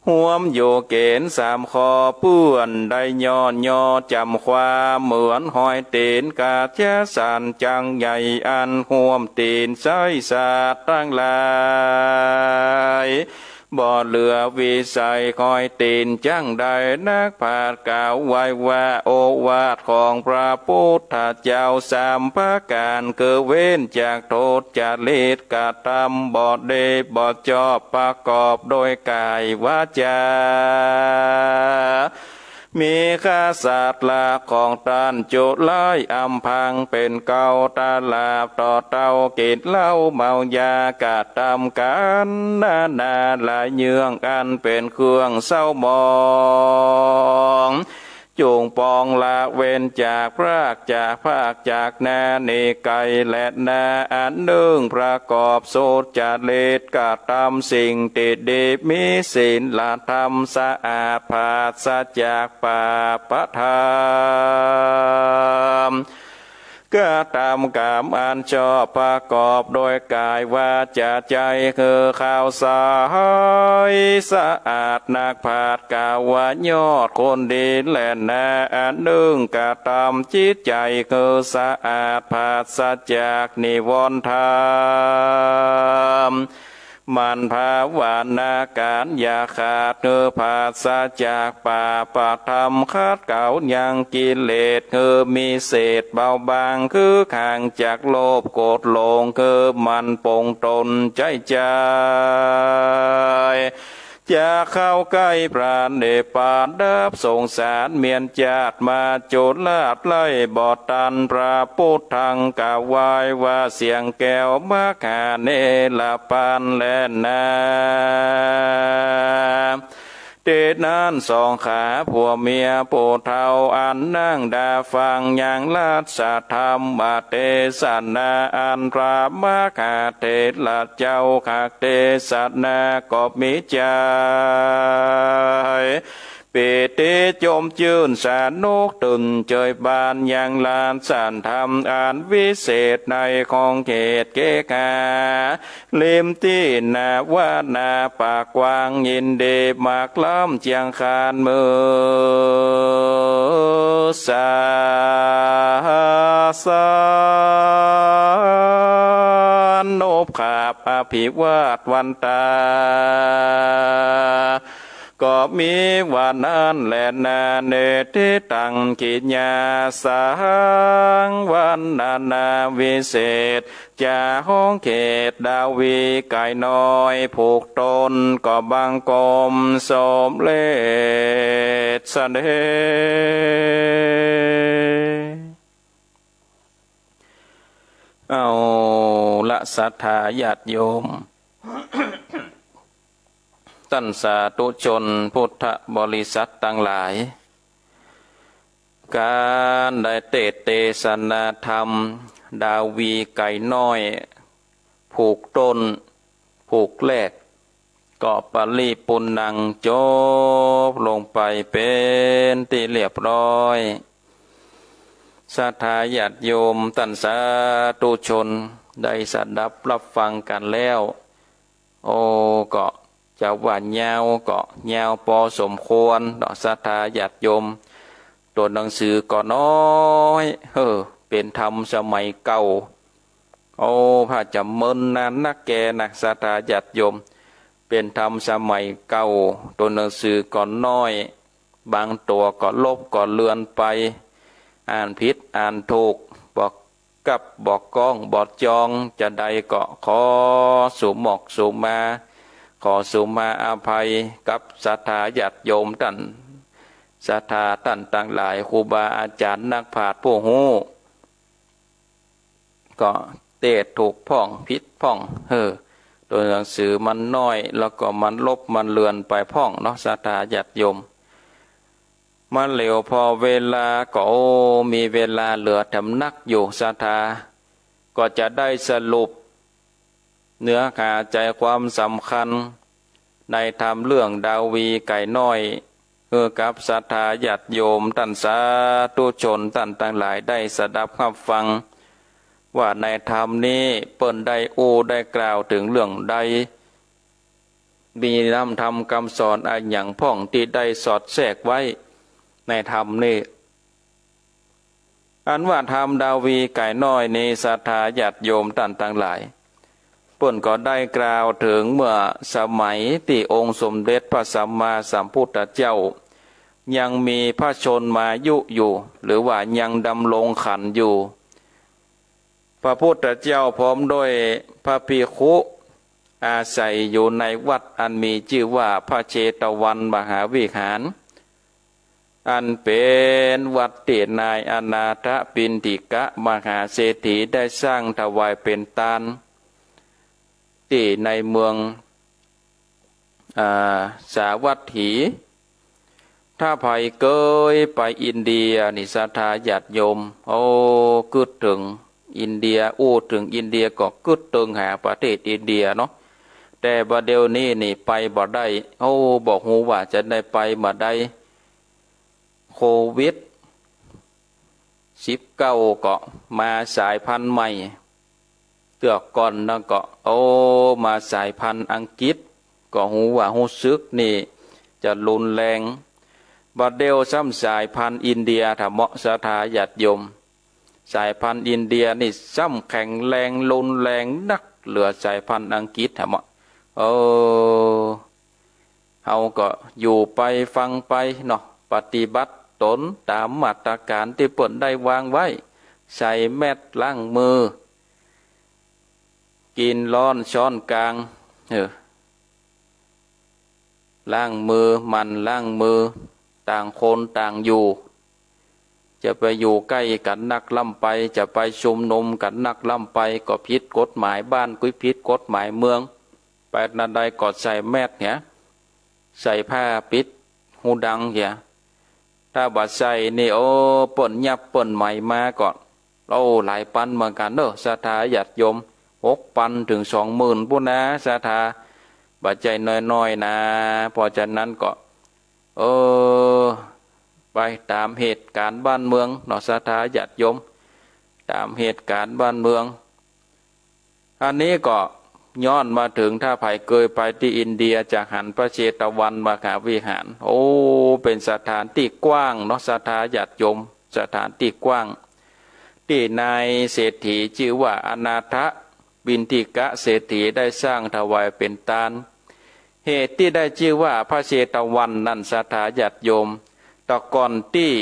ฮวมอยู่เก๋ณฑ์สามข้อ เปื้อได้ย่นย่อจ๋ำความ เหมือนฮอยตี๋นกาจสันจังใหญ่ อันฮวมตี๋นไส้สัตว์ตังหลาย บ่เหลือวิสัยฮอยตี๋นจังใด นักปราชญ์กล่าวไว้ว่า โอวาทของพระปุทธเจ้าสามประก๋าน คือเว้นจากทุจริต กระทำบ่ดีบ่ชอบ ประกอบโดยวาจา มีกษัตริย์ละของต้านจุร้าย อำพรางเป๋นเกาตลาด ต่อเต้ากิ๋นเหล้าเมายากระตำกั๋น นานาหลายเยื่องอันเป๋นเครื่องเศร้าหมอง จุ่งปองละเว้นจากพรากจาก พรากจากนานี่ไกลแลนา อันนึ่งประกอบสุจริต กระตำสิ่งตี้ดี มีศีลธรรมสะอาด ปราศจากปาปธรรม กระตำก๋รรมอันชอบประกอบโดยก๋ายวาจ๋าใจ๋ คือข้าวใสสะอาดนัก พราดกล่าวว่ายอดคุณดีแลนา อันนึ่งกระตำจิตใจ๋คือสะอาด ปราศจากนิวรณ์ธรรม หมั่นภาวนาก๋านอย่าขาด คือปราศจากปาปธรรม ขัดเกลายังกิเลส คือมีเศษเบาบาง คือห่างจากโลภโกรธหลง คือหมั่นปรงตนใจ๋ใจ๋ จะเข้าใก้พระนิพพานดับสงสารเมียนจาติมาจุราชไล่บ่ตัน พระพุทธังกล่าวไว้ว่าเสียงแก้วมหาเนรปานแลนา เตนั้นสองขาผัวเมียผู้เฒ่าอันนั่งดาฟังยังราชธรรมเตสนา อันพระมหาเถระเจ้าคักเตสนาก็มีใจ๋ ปีติจมจื้นสนุกตื่นเจิยบานยังราชธรรมอันวิเศษในขอบเขตเขหา ริมตี้นาว่านาปากกว้างยินดีมากล้ำเจียงคานเมือสาสนบขาบอภิวาทวันตา ก็มีว่านั้นแลนา เนติตังกิยาสังวรรณนาวิเศษ จะขอบเขตดาวีไก่น้อยผูกตนก็บังคมสมเร็จเสด็จ เอาละศรัทธาญาติโยม ต้านสาธุชนพุทธบริษัทตังหลาย ก๋านได้เตสน์เตสนาธรรม ดาวีไก่น้อย ผูกตน ผูกแรก ก็ปริปุณณังจบลงไปเป๋นตี้เรียบร้อย ศรัทธาญาติโยมต้านสาธุชนได้สดับรับฟังกั๋นแล้ว โอ้ ก็จะว่ายาวก็ยาวปอสมควรเนาะ ศรัทธาญาติโยม ตั๋วหนังสือก็น้อย เออ เป๋นธรรมสมัยเก่า โอ้ ผ้าจ๋ำเมินนานนักแกนะ ศรัทธาญาติโยม เป๋นธรรมสมัยเก่า ตั๋วหนังสือก็น้อย บางตั๋วก็ลบก็เลือนไป อ่านผิดอ่านถูก บ่กับบ่ก้องบ่จอง จาใดก็ขอสุหมอกสุมา ขอสุมาอภัยกับศรัทธาญาติโยมต้าน ศรัทธาต้านตังหลาย ครูบาอาจ๋ารย์นักปราชญ์ผู้ฮู้ ก็เตสน์ถูกพ่องผิดพ่อง เออ ตั๋วหนังสือมันน้อย แล้วก็มันลบมันเลือนไปพ่องเนาะ ศรัทธาญาติโยม มาเหลียวผ่อเวลาก็ โอ้ มีเวลาเหลือแถมนักอยู่ ศรัทธา ก็จะได้สรุป เนื้อหาใจ๋ความสำคัญ ในธรรมเรื่องดาวีไก่น้อย หื้อกับศรัทธาญาติโยมต้านสาธุชนต้านตังหลายได้สดับฮับฟัง ว่าในธรรมนี้เปิ้นได้อู้ได้กล่าวเถิงเรื่องใด มีนำธรรมกำสอนอะหยังพ่องตี้ได้สอดแทรกไว้ในธรรมนี้ อันว่าธรรมดาวีไก่น้อยนี้ ศรัทธาญาติโยมต้านตังหลาย เปิ้นก็ได้กล่าวเถิงเมื่อสมัยตี้องค์สมเด็จพระสัมมาสัมพุทธเจ้า ยังมีพระชนมายุอยู่ หรือว่ายังดำรงขันธ์อยู่ พระพุทธเจ้าพร้อมด้วยพระภิกขุอาศัยอยู่ในวัดอันมีจื้อว่าพระเชตวันมหาวิหาร อันเป๋นวัดตี้นายอนาถปิณฑิกะมหาเศรษฐีได้สร้างถวายเป๋นตาน ตี้ในเมือง อ่า สาวัตถี ถ้าใผเกยไปอินเดียนี่ศรัทธาญาติโยม โอ้ กึ๊ดเถิงอินเดีย อู้เถิงอินเดียก็กึ๊ดเถิงหาประเทศอินเดียเนาะ แต่บ่าเดี่ยวนี้นี่ไปบ่ได้ โอ้ บ่ฮู้ว่าจะได้ไปเมื่อใด โควิดสิบเก้าก็มาสายพันธุ์ใหม่ เตื้อก่อนนั้นก็ โอ้ มาสายพันธุ์อังกฤษ ก็ฮู้ว่าฮู้สึกนี่จะรุนแรง บ่าเดี่ยวซ้ำสายพันธุ์อินเดีย ถามเฮาะศรัทธาญาติโยม สายพันธุ์อินเดียนี่ซ้ำแข็งแรงรุนแรงนักเหลือสายพันธุ์อังกฤษ ถามเฮาะ เออ เฮาก็อยู่ไปฟังไปเนาะ ปฏิบัติตนต๋ามมาตรก๋านตี้เปิ้นได้วางไว้ ใส่แมสก์ ล้างมือ กิ๋นฮ้อนช้อนก๋าง เออ ล้างมือ หมั่นล้างมือ ต่างคนต่างอยู่ จะไปอยู่ใก้กั๋นนักล้ำไป จะไปชุมนุมกั๋นนักล้ำไป ก็ผิดกฎหมายบ้าน ก็ผิดกฎหมายเมือง ไปอันใดก็ใส่แมสก์เหีย ใส่ผ้าปิดหูดังเหีย ถ้าบ่ใส่นี่ โอ้ เปิ้นยับเปิ้นไหม้มาก็ โอ้ หลายปันเหมือนกั๋นเนาะ ศรัทธาญาติโยม หกปันเถิงสองหมื่นปู้นนา ศรัทธา บ่ใจ้น้อยๆ นา เพราะฉะนั้นก็ เออ ไปต๋ามเหตุก๋ารณ์บ้านเมืองเนาะ ศรัทธาญาติโยม ต๋ามเหตุก๋ารณ์บ้านเมือง อันนี้ก็ย้อนมาเถิง ถ้าใผเกยไปตี้อินเดียจะหันพระเชตวันมหาวิหาร โอ้ เป๋นสถานตี้กว้างเนาะ ศรัทธาญาติโยม สถานตี้กว้าง ตี้นายเศรษฐีจื้อว่าอนาถปิณฑิกะเศรษฐีได้สร้างถวายเป๋นตาน เหตุตี้ได้จื้อว่าพระเชตวันนั้น ศรัทธาญาติโยม แต่ก่อนตี้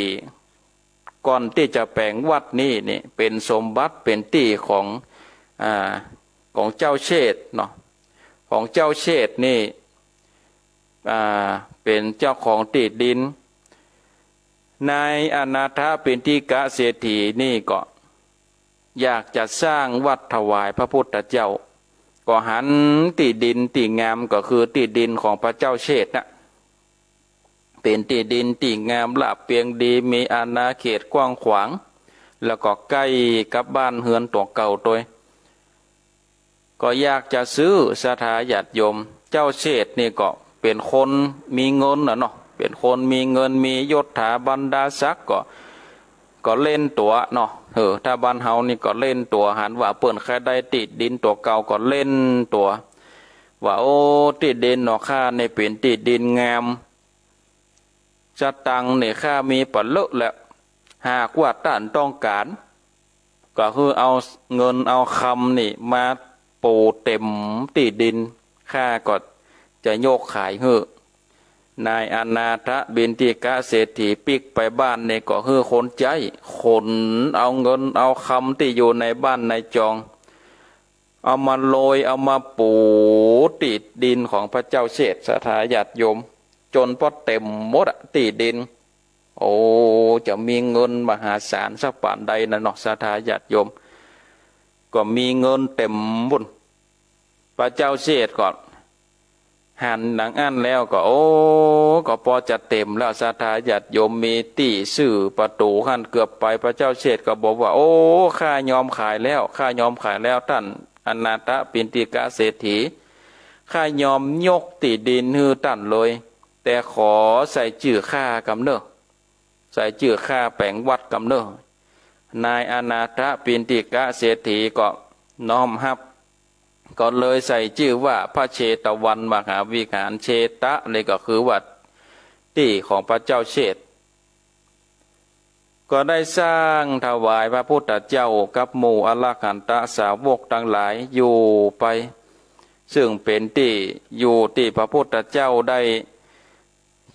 ก่อนตี้จะแป๋งวัดนี้นี่ เป๋นสมบัติ เป๋นตี้ของ อ่า ของเจ้าเชษฐเนาะ ของเจ้าเชษฐนี่ อ่า เป๋นเจ้าของตี้ดิน นายอนาถปิณฑิกะเศรษฐีนี่ก็ อยากจะสร้างวัดถวายพระพุทธเจ้า ก็หันตี้ดินตี้งาม ก็คือตี้ดินของพระเจ้าเชษฐน่ะ เป๋นตี้ดินตี้งามราบเปียงดี มีอาณาเขตกว้างขวาง แล้วก็ใก้กับบ้านเฮือนตั๋วเก่าตวย ก็อยากจะซื้อ ศรัทธาญาติโยม เจ้าเชษฐนี่ก็เป๋นคนมีเงินน่ะเนาะ เป๋นคนมีเงิน มียศถาบรรดาศักดิ์ก็ ก็เล่นตั๋วเนาะ เออ ถ้าบ้านเฮานี่ก็เล่นตั๋ว หันว่าเปิ้นใค่ได้ตี้ดินตั๋วเก่าก็เล่นตั๋ว ว่า โอ้ ตี้ดินของข้านี่เป๋นตี้ดินงาม สตางค์นี่ข้ามีปะเลอะแล้ว หากว่าต้านต้องก๋าน ก็คือเอาเงินเอาคำนี่มาปู๋เต๋มตี้ดิน ข้าก็จะยกขายหื้อ นายอนาถปิณฑิกะเศรษฐีปิ๊กไปบ้านนี่ก็หื้อคนใจ๊ ขนเอาเงินเอาคำตี้อยู่ในบ้านในจอง เอามาโรย เอามาปู๋ตี้ดินของพระเจ้าเชษฐ ศรัทธาญาติโยม จ๋นปอเต๋มหมดอะตี้ดิน โอ้ จะมีเงินมหาศาลสักปานใดน่ะเนาะ ศรัทธาญาติโยม ก็มีเงินเต๋มปุ้น พระเจ้าเชษฐก็หันดังอั้นแล้วก็ โอ้ ก็ปอจะเต๋มแล้ว ศรัทธาญาติโยม มีตี้ซื่อประตู๋หั้นเกือบไป พระเจ้าเชษฐก็บอกว่า โอ้ ข้ายอมขายแล้ว ข้ายอมขายแล้ว ต้านอนาถปิณฑิกะเศรษฐี ข้ายอมยกตี้ดินหื้อต้านเลย แต่ขอใส่จื้อข้ากำเน่อ ใส่จื้อข้าแป๋งวัดกำเน่อ นายอนาถปิณฑิกะเศรษฐีก็น้อมฮับ ก็เลยใส่จื้อว่าพระเชตวันมหาวิหาร เชตะนี่ก็คือว่าตี้ของพระเจ้าเชษฐ ก็ได้สร้างถวายพระพุทธเจ้ากับหมู่อรหันตสาวกตังหลายอยู่ไป ซึ่งเป๋นตี้อยู่ตี้พระพุทธเจ้าได้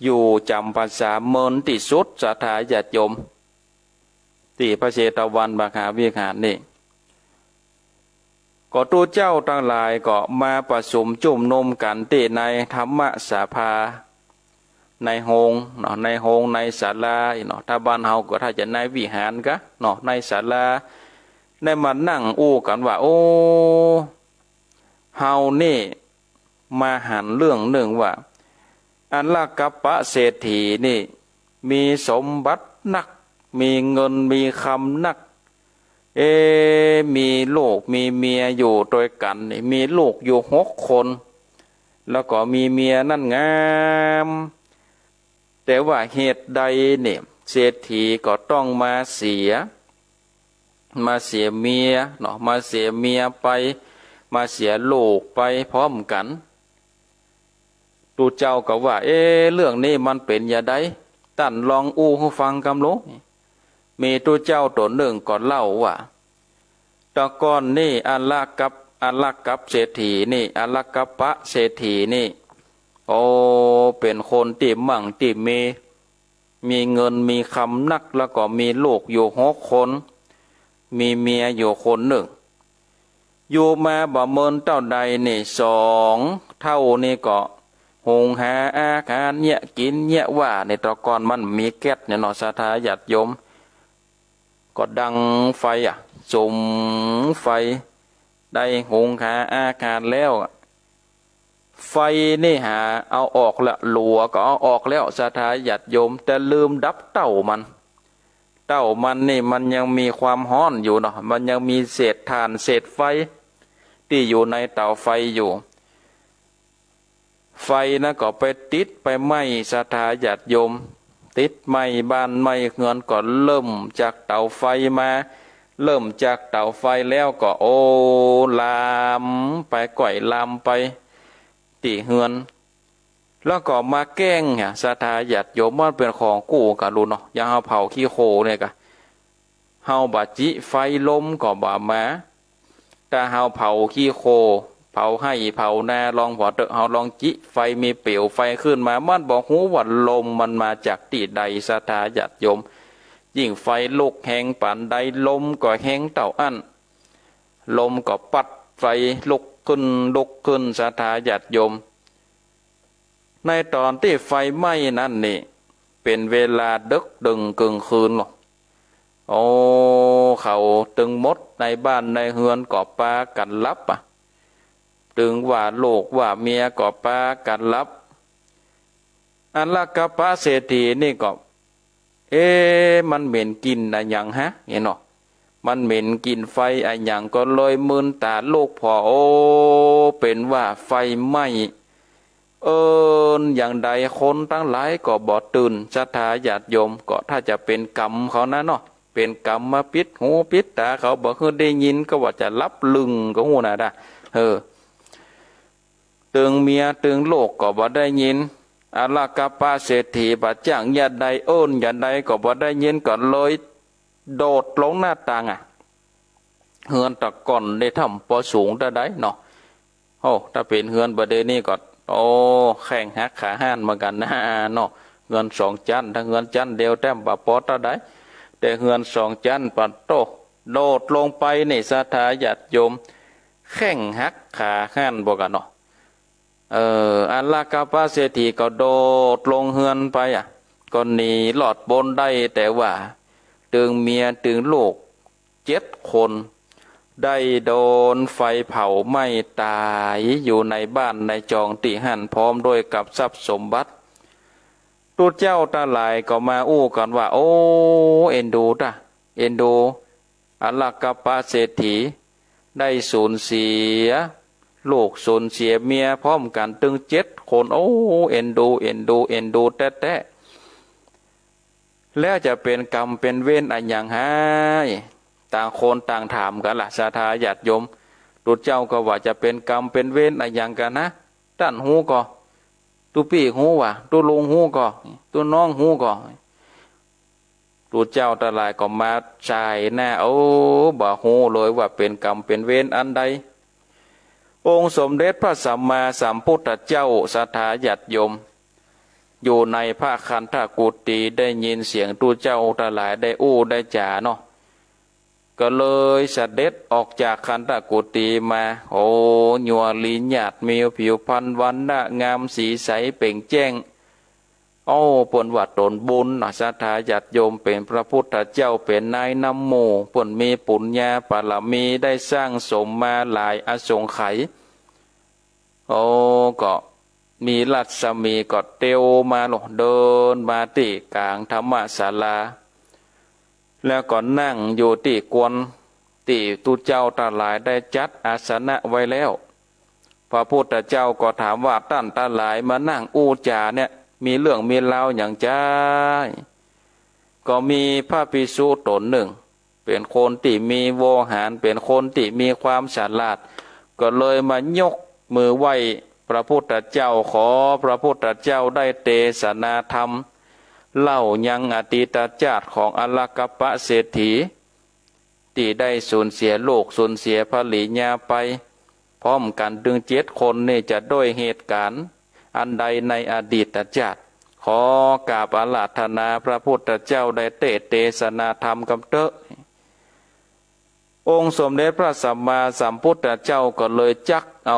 อยู่จ๋ำพรรษาเมินตี้สุด ศรัทธาญาติโยม ตี้พระเชตวันมหาวิหารนี่ ก็ตุ๊เจ้าตังหลายก็มาประสุมจุมนุมกั๋นตี้ในธรรมสภา ในโฮงเนาะ ในโฮง ในศาลาเนาะ ถ้าบ้านเฮาก็ถ้าจะในวิหารกะเนาะ ในศาลา ได้มานั่งอู้กั๋นว่า โอ้ เฮานี่มาหันเรื่องนึ่งว่า อลกัปปะเศรษฐีนี่มีสมบัตินัก มีเงินมีคำนัก เอ๊ะ มีลูกมีเมียอยู่ตวยกั๋นนี่ มีลูกอยู่หกคน แล้วก็มีเมียนั้นงาม แต่ว่าเหตุใดเนี่ย เศรษฐีก็ต้องมาเสีย มาเสียเมียเนาะ มาเสียเมียไป มาเสียลูกไปพร้อมกั๋น ตุ๊เจ้าก็ว่า เอ๊ะ เรื่องนี้มันเป๋นจาใด ต้านลองอู้หื้อฟังกำลู มีตุ๊เจ้าตั๋วนึ่งก็เล่าว่า แต่ก่อนนี่อลกัป อลกัปเศรษฐีนี่ อลกัปปะเศรษฐีนี่ โอ้ เป๋นคนตี้มั่งตี้มี มีเงินมีคำนัก แล้วก็มีลูกอยู่หกคน มีเมียอยู่คนนึ่ง อยู่มาบ่เมินเต้าใดนี่ สองเฒ่านี่ก็หุงหาอาหารเยียะกิ๋นเยียะว่า ในแต่ก่อนมันบ่มีแก๊สเนี่ยเนาะ ศรัทธาญาติโยม ก็ดังไฟอะ สุมไฟ ได้หุงหาอาหารแล้วอะ ไฟนี่หาเอาออกละ หลัวก็เอาออกแล้ว ศรัทธาญาติโยม แต่ลืมดับเตามัน เตามันนี่มันยังมีความฮ้อนอยู่เนาะ มันยังมีเศษถ่านเศษไฟตี้อยู่ในเตาไฟอยู่ ไฟนั้นก็ไปติดไปไหม้ ศรัทธาญาติโยม ติดไหม้บ้านไหม้เฮือน ก็เริ่มจากเตาไฟมา เริ่มจากเตาไฟแล้วก็ โอ้ ลามไป ก้อยลามไปตี้เฮือน แล้วก็มาแก้งเนี่ย ศรัทธาญาติโยม มันเป๋นของกู้กั๋นลูกเนาะ อย่างเฮาเผาขี้โคลนเนี่ยกะ เฮาบ่จิไฟ ลมก็บ่มา ถ้าเฮาเผาขี้โคลน เผาไฮ่เผานา ลองผ่อเต๊อะ เฮาลองจิไฟ มีเปลวไฟขึ้นมา มันบ่ฮู้ว่าลมมันมาจากตี้ใด ศรัทธาญาติโยม ยิ่งไฟลุกแฮงปานใด ลมก็แฮงเต้าอั้น ลมก็ปั๊ดไฟลุกขึ้น ลุกขึ้น ศรัทธาญาติโยม ในต๋อนตี้ไฟไหม้นั้นนี่ เป๋นเวลาเดิ็กเดิ่งเกิ่งคืนเนาะ โอ้ เขาตึงหมดในบ้านในเฮือนก็ปากั๋นหลับอะ ตึงว่าลูกว่าเมียก็ปากั๋นหลับ อลกัปปะเศรษฐีนี่ก็ เอ๊ะ มันเหม็นกลิ่นอะหยังฮะ เนี่ยเนาะ มันเหม็นกลิ่นไฟอะหยัง ก็เลยมืนต๋าลุกผ่อ โอ้ เป๋นว่าไฟไหม้ เอิ้นอย่างใดคนตังหลายก็บ่ตื่น ศรัทธาญาติโยม ก็ถ้าจะเป๋นกรรมเขานะเนาะ เป๋นกรรมมาปิดหูปิดต๋าเขา บ่หื้อได้ยิน ก็ว่าจะหลับลึ่งก็ฮู้นะดา เออ ตึงเมียตึงลูกก็บ่ได้ยิน อลกัปปะเศรษฐีบ่าจ้างอย่างใด เอิ้นอย่างใดก็บ่ได้ยิน ก็เลยโดดลงหน้าต่างอะ เฮือนแต่ก่อนนี่ถ้ำปอสูงเต้าใดเนาะ โอ้ ถ้าเป๋นเฮือนบ่าเดี่ยวนี้ก็ โอ้ แข้งหักขาหั้นเหมือนกั๋นนะเนาะ เฮือนสองจั๊น ถ้าเฮือนจั๊นเดียวแต๊มบ่ปอเต้าใด แต่เฮือนสองจั๊นปะโต้ โดดลงไปนี่ ศรัทธาญาติโยม แข้งหักขาหั้นบ่ากั๋นเนาะ เออ อลกัปปะเศรษฐีก็โดดลงเฮือนไปอะ ก็หนีรอดป๊นได้ แต่ว่าตึงเมียตึงลูกเจ็ดคน ได้โดนไฟเผาไหม้ต๋ายอยู่ในบ้านในจองตี้หั้น พร้อมด้วยกับทรัพย์สมบัติ ตุ๊เจ้าตังหลายก็มาอู้กั๋นว่า โอ้ เอ็นดูต๋า เอ็นดู อลกัปปะเศรษฐี ได้สูญเสียลูกสูญเสียเมียพร้อมกั๋นตึงเจ็ดคน โอ้ เอ็นดู เอ็นดู เอ็นดูแต๊ๆ แล้วจะเป๋นกรรมเป๋นเวรอะหยังหา ต่างคนต่างถามกั๋นละ ศรัทธาญาติโยม ตุ๊เจ้าก็ว่าจะเป๋นกรรมเป๋นเวรอะหยังกั๋นนะ ต้านฮู้ก่อ ตุ๊ปี้ฮู้ว่า ตุ๊ลุงฮู้ก่อ ตุ๊น้องฮู้ก่อ ตุ๊เจ้าตังหลายก็มาสายหน้า โอ้ บ่ฮู้เลยว่าเป๋นกรรมเป๋นเวรอันใด องค์สมเด็จพระสัมมาสัมพุทธเจ้า ศรัทธาญาติโยม อยู่ในพระคันธกุฏี ได้ยินเสียงตุ๊เจ้าตังหลายได้อู้ได้จ๋าเนาะ ก็เลยเสด็จออกจากคันธกุฏีมา โอ้ ยัวลีหยาดมีผิวพรรณวรรณะงามสีใสเปล่งแจ้ง โอ้ เปิ้นว่าต๋นบุญนะ ศรัทธาญาติโยม เป๋นพระพุทธเจ้า เป๋นนายนำหมู่ เปิ้นมีปุญญาบารมี ได้สร้างสมมาหลายอสงไขย โอ้ ก็มีรัศมีก็เตียวมาโลด เดินมาตี้ก๋างธรรมศาลา แล้วก็นั่งอยู่ตี้ควร ตี้ตุ๊เจ้าตังหลายได้จัดอาสนะไว้แล้ว พระพุทธเจ้าก็ถามว่า ต้านตังหลายมานั่งอู้จ๋าเนี่ย มีเรื่องมีราวหยังจา ก็มีพระภิกษุต๋นนึ่ง เป๋นคนตี้มีโวหาร เป๋นคนตี้มีความฉลาด ก็เลยมายกมือไหว้พระพุทธเจ้า ขอพระพุทธเจ้าได้เตสนาธรรม เล่ายังอดีตจาติของอลาคกัปปะเศรษฐี ตี้ได้สูญเสียลูก สูญเสียภริยาไป พร้อมกั๋นตึงเจ็ดคนนี่ จะด้วยเหตุก๋ารณ์อันใดในอดีตจาติ ขอกราบอาราธนาพระพุทธเจ้าได้เตสนาธรรมกำเต๊อะ องค์สมเด็จพระสัมมาสัมพุทธเจ้าก็เลยจักเอา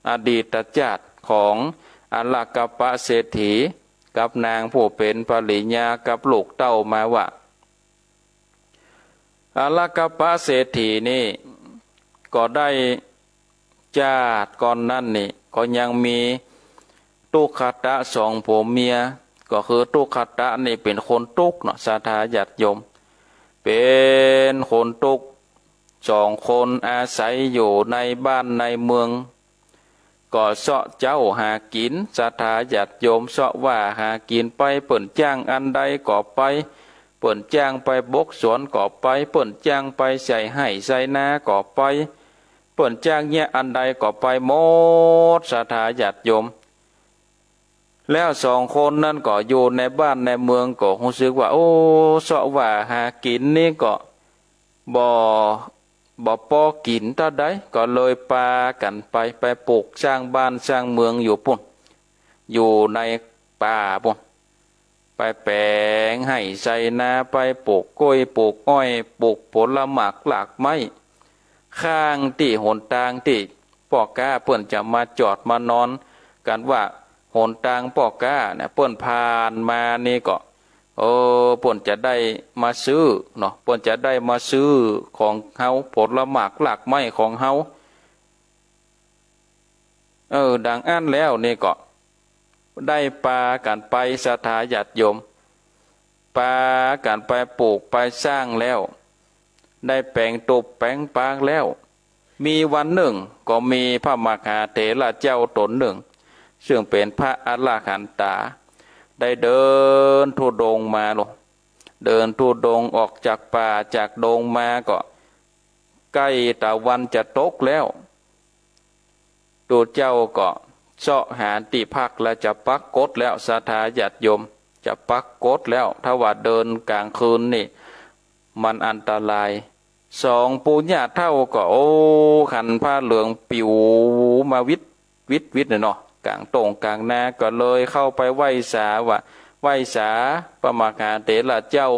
อดีตจาติของอลาคกัปปะเศรษฐี กับนางผู้เป๋นภริยา กับลูกเต้ามาว่า อลาคกัปปะเศรษฐีนี่ก็ได้ จาติก่อนนั้นนี่ก็ยังมีตุ๊กขตะสองผัวเมีย ก็คือตุ๊กขตะนี่เป๋นคนตุ๊กข์เนาะ ศรัทธาญาติโยม เป๋นคนตุ๊กข์ สองคนอาศัยอยู่ในบ้านในเมือง ก็เซาะเจ๊าหากิ๋น ศรัทธาญาติโยม เซาะว่าหากิ๋นไป เปิ้นจ้างอันใดก็ไป เปิ้นจ้างไปบกสวนก็ไป เปิ้นจ้างไปใส่ไฮ่ใส่นาก็ไป เปิ้นจ้างเยียะอันใดก็ไปหมด ศรัทธาญาติโยม แล้วสองคนนั้นก็อยู่ในบ้านในเมืองก็ฮู้สึกว่า โอ้ เซาะว่าหากิ๋นนี่ก็บ่ บ่ปอกิ๋นเต้าใด ก็เลยปากั๋นไป ไปปลูกสร้างบ้านสร้างเมืองอยู่ปู๊น อยู่ในป่าปู๊น ไปแป๋งไฮ่ไถนา ไปปลูกกล้วย ปลูกอ้อย ปลูกผลหมากหลากไม้ ข้างตี้หนตางตี้ป้อก๊าเปิ้นจะมาจอดมานอนกั๋น ว่าหนตางป้อก๊าเนี่ย เปิ้นผ่านมานี่ก็ เออ เปิ้นจะได้มาซื้อเนาะ เปิ้นจะได้มาซื้อของเฮา ผลหมากหลากไม้ของเฮา เออ ดังอั้นแล้วนี่ก็ ได้ปากั๋นไป ศรัทธาญาติโยม ปากั๋นไปปลูกไปสร้างแล้ว ได้แป๋งตูบแป๋งปากแล้ว มีวันนึ่งก็มีพระมหาเถระเจ้าต๋นนึ่ง ซึ่งเป๋นพระอรหันตา ได้เดินธุดงค์มาโลด เดินธุดงค์ออกจากป่าจากดงมาก็ ใก้ตะวันจะตกแล้ว ตุ๊เจ้าก็เซาะหาตี้พักแล้ว จะปักกดแล้ว ศรัทธาญาติโยม จะปักกดแล้ว ถ้าว่าเดินก๋างคืนนี่ มันอันตราย สองปู่ย่าเฒ่าก็ โอ้ หันผ้าเหลืองปิ๋วมาวิดวิดวิดเนี่ยเนาะ ก๋างต้งก๋างนา ก็เลยเข้าไปไหว้สาว่า ไหว้สาพระมหาเถระเจ้า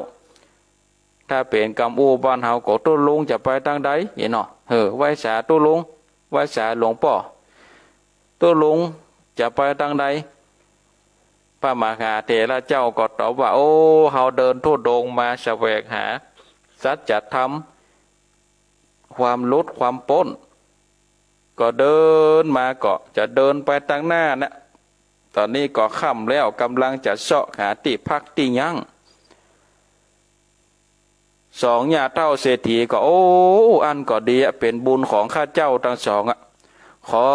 ถ้าเป๋นกำอู้บ้านเฮาก็ ตุ๊ลุงจะไปตางใด นี่เนาะ เออ ไหว้สาตุ๊ลุง ไหว้สาหลวงป้อ ตุ๊ลุงจะไปตางใด พระมหาเถระเจ้าก็ตอบว่า โอ้ เฮาเดินธุดงค์มาแสวงหาสัจธรรม ความหลุดความป๊น ก็เดินมาก็จะเดินไปตางหน้านะ ต๋อนนี้ก็ค่ำแล้ว ก่ำลังจะเซาะหาตี้พักตี้ยั้ง สองย่าเฒ่าเศรษฐีก็ โอ้ อั้นก็ดีอะ เป๋นบุญของข้าเจ้าตังสองอะ ขอ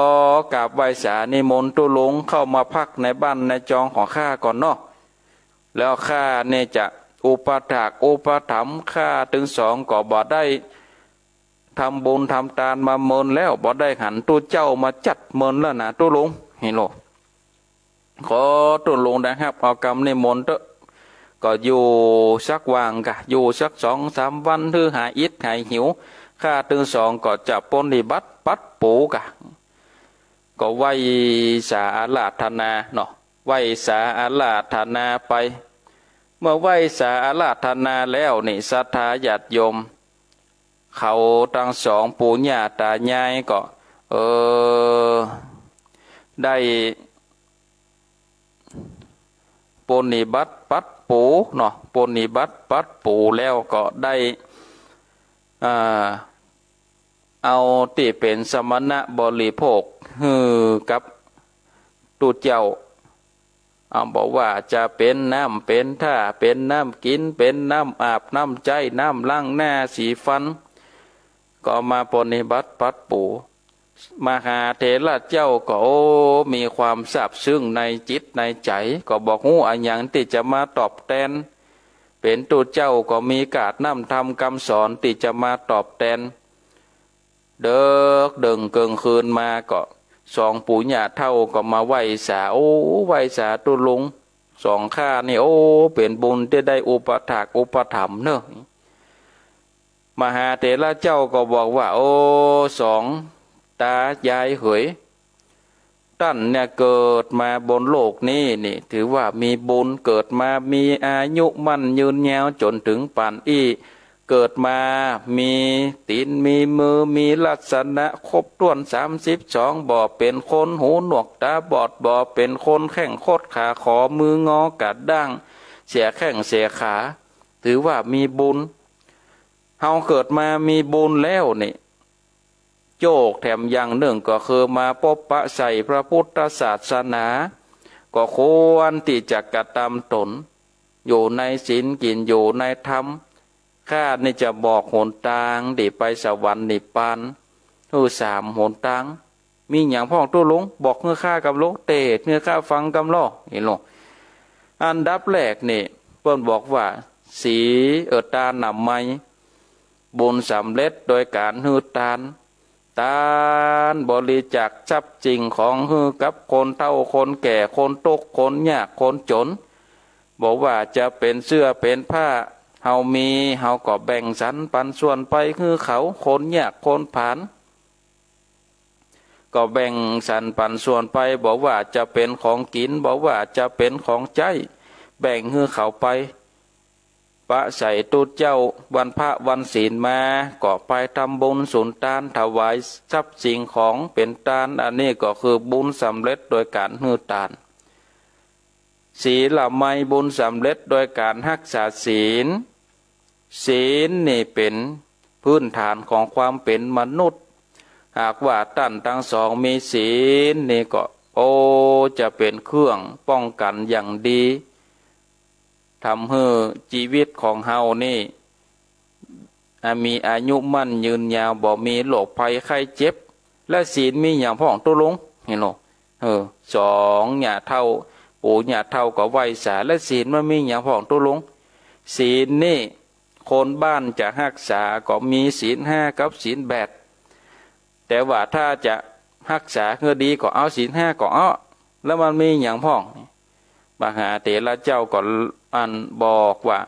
กราบไหว้สานิมนต์ตุ๊ลุงเข้ามาพักในบ้านในจองของข้าก่อนเนาะ แล้วข้านี่จะอุปถากอุปถัมภ์ ข้าตึงสองก็บ่ได้ทำบุญทำตานมาเมินแล้ว บ่ได้หันตุ๊เจ้ามาจัดเมินแล้วนะตุ๊ลุง นี่โล ขอตุ๊ลุงได้ฮับเอากำนิมนต์เต๊อะ ก็อยู่สักวางกะ อยู่สักสองสามวัน หื้อหายอิดหายหิว ข้าตึงสองก็จะปรนนิบัติปัดปู๋กะ ก็ไหว้สาอาราธนาเนาะ ไหว้สาอาราธนาไป เมื่อไหว้สาอาราธนาแล้วนี่ ศรัทธาญาติโยม เขาตังสองปู่ย่าต๋ายายก็ เออ ได้ ปรนนิบัติปัดปู๋เนาะ ปรนนิบัติปัดปู๋แล้วก็ได้ อ่า เอาตี้เป๋นสมณะบริโภคหื้อกับตุ๊เจ้า อ่า บ่ว่าจะเป๋นน้ำเป๋นท่า เป๋นน้ำกิ๋น เป๋นน้ำอาบ น้ำใจ๊ น้ำล้างหน้า สีฟัน ก็มาปรนนิบัติปัดปู๋ มหาเถระเจ้าก็ โอ้ มีความซาบซึ้งในจิตในใจ๋ ก็บ่ฮู้อะหยังตี้จะมาตอบแตน เป๋นตุ๊เจ้าก็มีกาดน้ำธรรมกำสอนตี้จะมาตอบแตน เดิ็กเดิ่งเกิ่งคืนมาก็ สองปู่ย่าเฒ่าก็มาไหว้สา โอ้ ไหว้สาตุ๊ลุง สองข้านี่ โอ้ เป๋นบุญตี้ได้อุปถากอุปถัมภ์เนาะ มหาเถระเจ้าก็บอกว่า โอ้ สองต๋ายายเหย ต้านเนี่ยเกิดมาบนโลกนี้นี่ ถือว่ามีบุญ เกิดมามีอายุมั่นยืนยาวจ๋นเถิงป่านอี้ เกิดมามีตี๋นมีมือ มีลักษณะครบถ้วนสามสิบสอง บ่เป๋นคนหูหนวกต๋าบอด บ่เป๋นคนแข้งคดขาขอ มืองอกระด้าง เสียแข้งเสียขา ถือว่ามีบุญ เฮาเกิดมามีบุญแล้วนี่ โจ้แถมอย่างนึ่งก็คือมาปบปะใส่พระพุทธศาสนา ก็ควรตี้จะกระตำต๋น อยู่ในศีล กิ๋นอยู่ในธรรม ข้านี่จะบอกหนตางตี้ไปสวรรค์นิพพานหื้อสามหนตาง มีหยังพ่องตุ๊ลุง บอกหื้อข้ากำลอ เตศน์หื้อข้าฟังกำลอ นี่ลอ อันดับแรกนี่ เปิ้นบอกว่า ศีล เออ ตานอนามัย บุญสำเร็จโดยก๋านหื้อตาน ตานบริจาคทรัพย์สิ่งของหื้อกับคนเฒ่าคนแก่ คนตุ๊กข์ คนยาก คนจ๋น บ่ว่าจะเป๋นเสื้อเป๋นผ้า เฮามี เฮาก็แบ่งสรรปันส่วนไปหื้อเขา คนยากคนผาน ก็แบ่งสรรปันส่วนไป บ่ว่าจะเป๋นของกิ๋น บ่ว่าจะเป๋นของใจ๊ แบ่งหื้อเขาไป ปะใส่ตุ๊เจ้า วันพระวันศีลมา ก็ไปทำบุญสุนตาน ถวายทรัพย์สิ่งของเป๋นตาน อันนี้ก็คือบุญสำเร็จโดยก๋านหื้อตาน ศีลมัย บุญสำเร็จโดยก๋านฮักษาศีล ศีลนี่เป๋นพื้นฐานของความเป๋นมนุษย์ หากว่าต้านตังสองมีศีลนี่ก็ โอ้ จะเป๋นเครื่องป้องกั๋นอย่างดี ทำหื้อจีวิตของเฮานี่ อ่ะ มีอายุมั่นยืนยาว บ่มีโรคภัยไข้เจ็บ และศีลมีหยังพ่องตุ๊ลุง หันก่อ เออ สองย่าเฒ่า ปู่ย่าเฒ่าก็ไหว้สา และศีลมันมีหยังพ่องตุ๊ลุง ศีลนี่ คนบ้านจะฮักษาก็มีศีลห้ากับศีลแปด แต่ว่าถ้าจะฮักษาหื้อดีก็เอาศีลห้าก็เอา แล้วมันมีหยังพ่อง มหาเถระเจ้าก็อันบอกว่า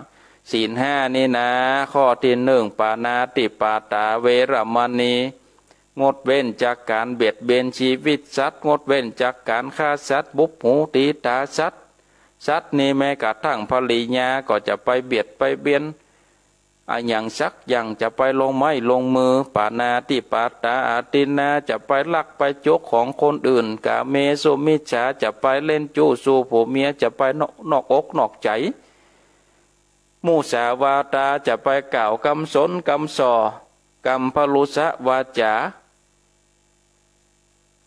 ศีลห้านี่นา ข้อตี้นึ่ง ปาณาติปาตาเวระมณี งดเว้นจากก๋านเบียดเบียนจีวิตสัตว์ งดเว้นจากก๋านฆ่าสัตว์ บุบหูตี๋ต๋าสัตว์ สัตว์นี่แม้กระทั่งภริยาก็จะไปเบียดไปเบียน อะหยังสักอย่าง จะไปลงไม้ลงมือ ปาณาติปาตาอาทินนา จะไปลักไปจกของคนอื่น กาเมสุมิจฉา จะไปเล่นจู้สู่ผัวเมีย จะไปนอก นอกอกนอกใจ๋ มุสาวาทา จะไปกล่าวกำสนกำส่อ กำพรุสวาจา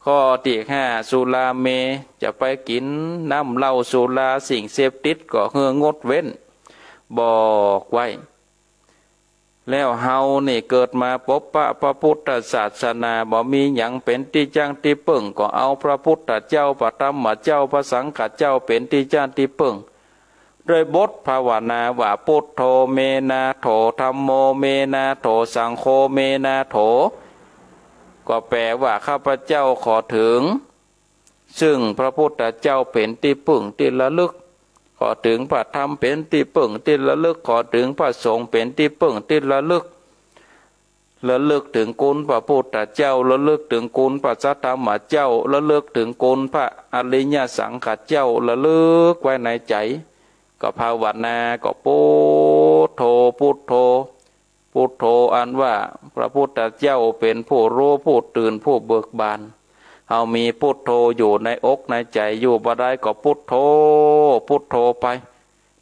ข้อตี้ห้า สุราเม จะไปกิ๋นน้ำเหล้าสุราสิ่งเสพติดก็หื้องดเว้น บอกไว้ แล้วเฮานี่เกิดมาปบปะพระพุทธศาสนา บ่มีหยังเป๋นตี้จ้างตี้เปิ้ง ก็เอาพระพุทธเจ้า พระธรรมเจ้า พระสังฆเจ้าเป๋นตี้จ้างตี้เปิ้ง ด้วยบทภาวนาว่า พุทโธ เม นาโถ ธัมโม เม นาโถ สังโฆ เม นาโถ ก็แปลว่า ข้าพเจ้าขอเถิงซึ่งพระพุทธเจ้าเป๋นตี้เปิ้งตี้ระลึก ขอเถิงพระธรรมเป๋นตี้เปิ้งตี้ระลึก ขอเถิงพระสงฆ์เป๋นตี้เปิ้งตี้ระลึก ระลึกเถิงคุณพระพุทธเจ้า ระลึกเถิงคุณพระสัทธรรมเจ้า ระลึกเถิงคุณพระอริยสังฆเจ้า ระลึกไว้ในใจ๋ ก็ภาวนา ก็พุทโธ พุทโธ พุทโธ อันว่าพระพุทธเจ้าเป๋นผู้ฮู้ ผู้ตื่น ผู้เบิกบาน เอามีปุทโธอยู่ในอกในใจ๋อยู่ บ่ได้ก็ปุทโธ ปุทโธไป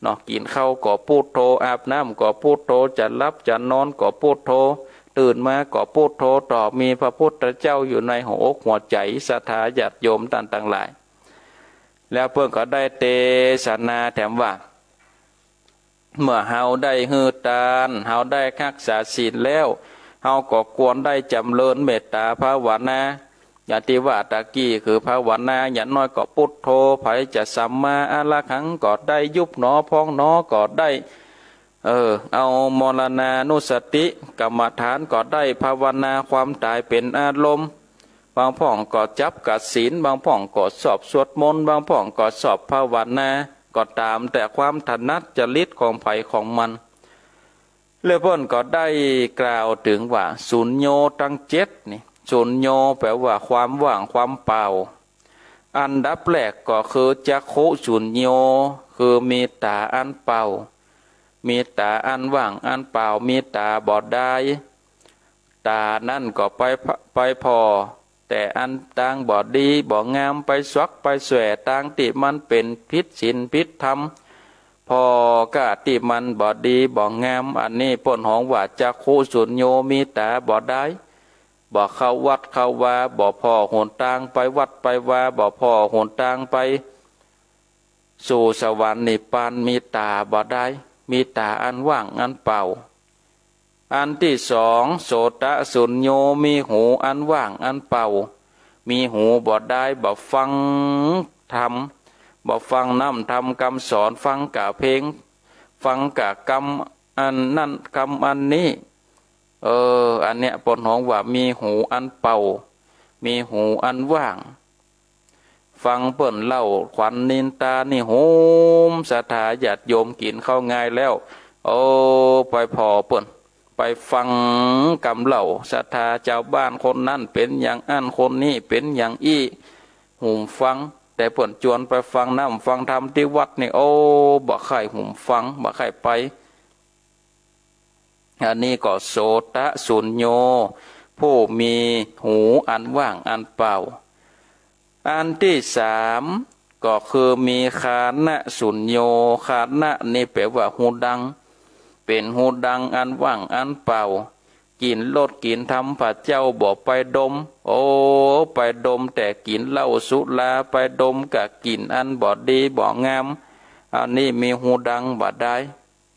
เนาะ กิ๋นข้าวก็ปุทโธ อาบน้ำก็ปุทโธ จะหลับจะนอนก็ปุทโธ ตื่นมาก็ปุทโธ ต่อมีพระพุทธเจ้าอยู่ในหัวอกหัวใจ๋ ศรัทธาญาติโยมต้านตังหลาย แล้วเปิ้นก็ได้เตสนาแถมว่า เมื่อเฮาได้หื้อตาน เฮาได้ฮักษาศีลแล้ว เฮาก็ควรได้จ๋ำเริญเมตตาภาวนา อย่างตี้ว่าตะกี้คือภาวนา อย่างน้อยก็ปุทโธ ใผจะสัมมาอะระหังก็ได้ ยุบหนอพองหนอก็ได้ เออ เอามรณานุสติกรรมฐานก็ได้ ภาวนาความต๋ายเป๋นอารมณ์ บางพ่องก็จับกฐิน บางพ่องก็ชอบสวดมนต์ บางพ่องก็ชอบภาวนา ก็ต๋ามแต่ความถนัดจริตของใผของมัน แล้วเปิ้นก็ได้กล่าวเถิงว่า สุญโญตังเจ็ดนี่ สุญโญแปลว่าความว่างความเปล่า อันดับแรกก็คือจักขุสุญโญ คือมีต๋าอันเปล่า มีต๋าอันว่างอันเปล่า มีต๋าบ่ดาย ต๋านั้นก็ไป ไปผ่อแต่อันตางบ่ดีบ่งาม ไปสักไปแหว่ตางตี้มันเป๋นผิดศีลผิดธรรม ผ่อก้าตี้มันบ่ดีบ่งาม อันนี้เปิ้นฮ้องว่าจักขุสุญโญ มีต๋าบ่ดาย บ่เข้าวัดเข้าวา บ่ผ่อหนตางไปวัดไปวา บ่ผ่อหนตางไปสู่สวรรค์นิพพาน มีต๋าบ่ดาย มีต๋าอันว่างอันเปล่า อันตี้สอง โสตสุญโญ มีหูอันว่างอันเปล่า มีหูบ่ดาย บ่ฟังธรรม บ่ฟังน้ำธรรมกำสอน ฟังก้าเพลง ฟังก้ากำอันนั้นกำอันนี้ เออ อันเนี้ยเปิ้นฮ้องว่ามีหูอันเปล่า มีหูอันว่าง ฟังเปิ้นเล่าขวัญนินตานี่ โฮม ศรัทธาญาติโยมกิ๋นข้าวงายแล้ว โอ้ ไปผ่อเปิ้น ไปฟังกำเล่า ศรัทธาจาวบ้านคนนั้นเป๋นอย่างอั้น คนนี้เป๋นอย่างอี้ หุมฟัง แต่เปิ้นจวนไปฟังน้ำฟังธรรมตี้วัดนี่ โอ้ บ่ใค่หุมฟัง บ่ใค่ไป อันนี้ก็โสตสุญโญ ผู้มีหูอันว่างอันเปล่า อันตี้สามก็คือมีคานสุญโญ คานนี่แปลว่าฮูดัง เป๋นฮูดังอันว่างอันเปล่า กิ๋นรสกิ๋นธรรมผะเจ้าบ่ไปดม โอ้ ไปดมแต่กิ๋นเหล้าสุรา ไปดมก้ากิ๋นอันบ่ดีบ่งาม อันนี้มีฮูดังบ่ดาย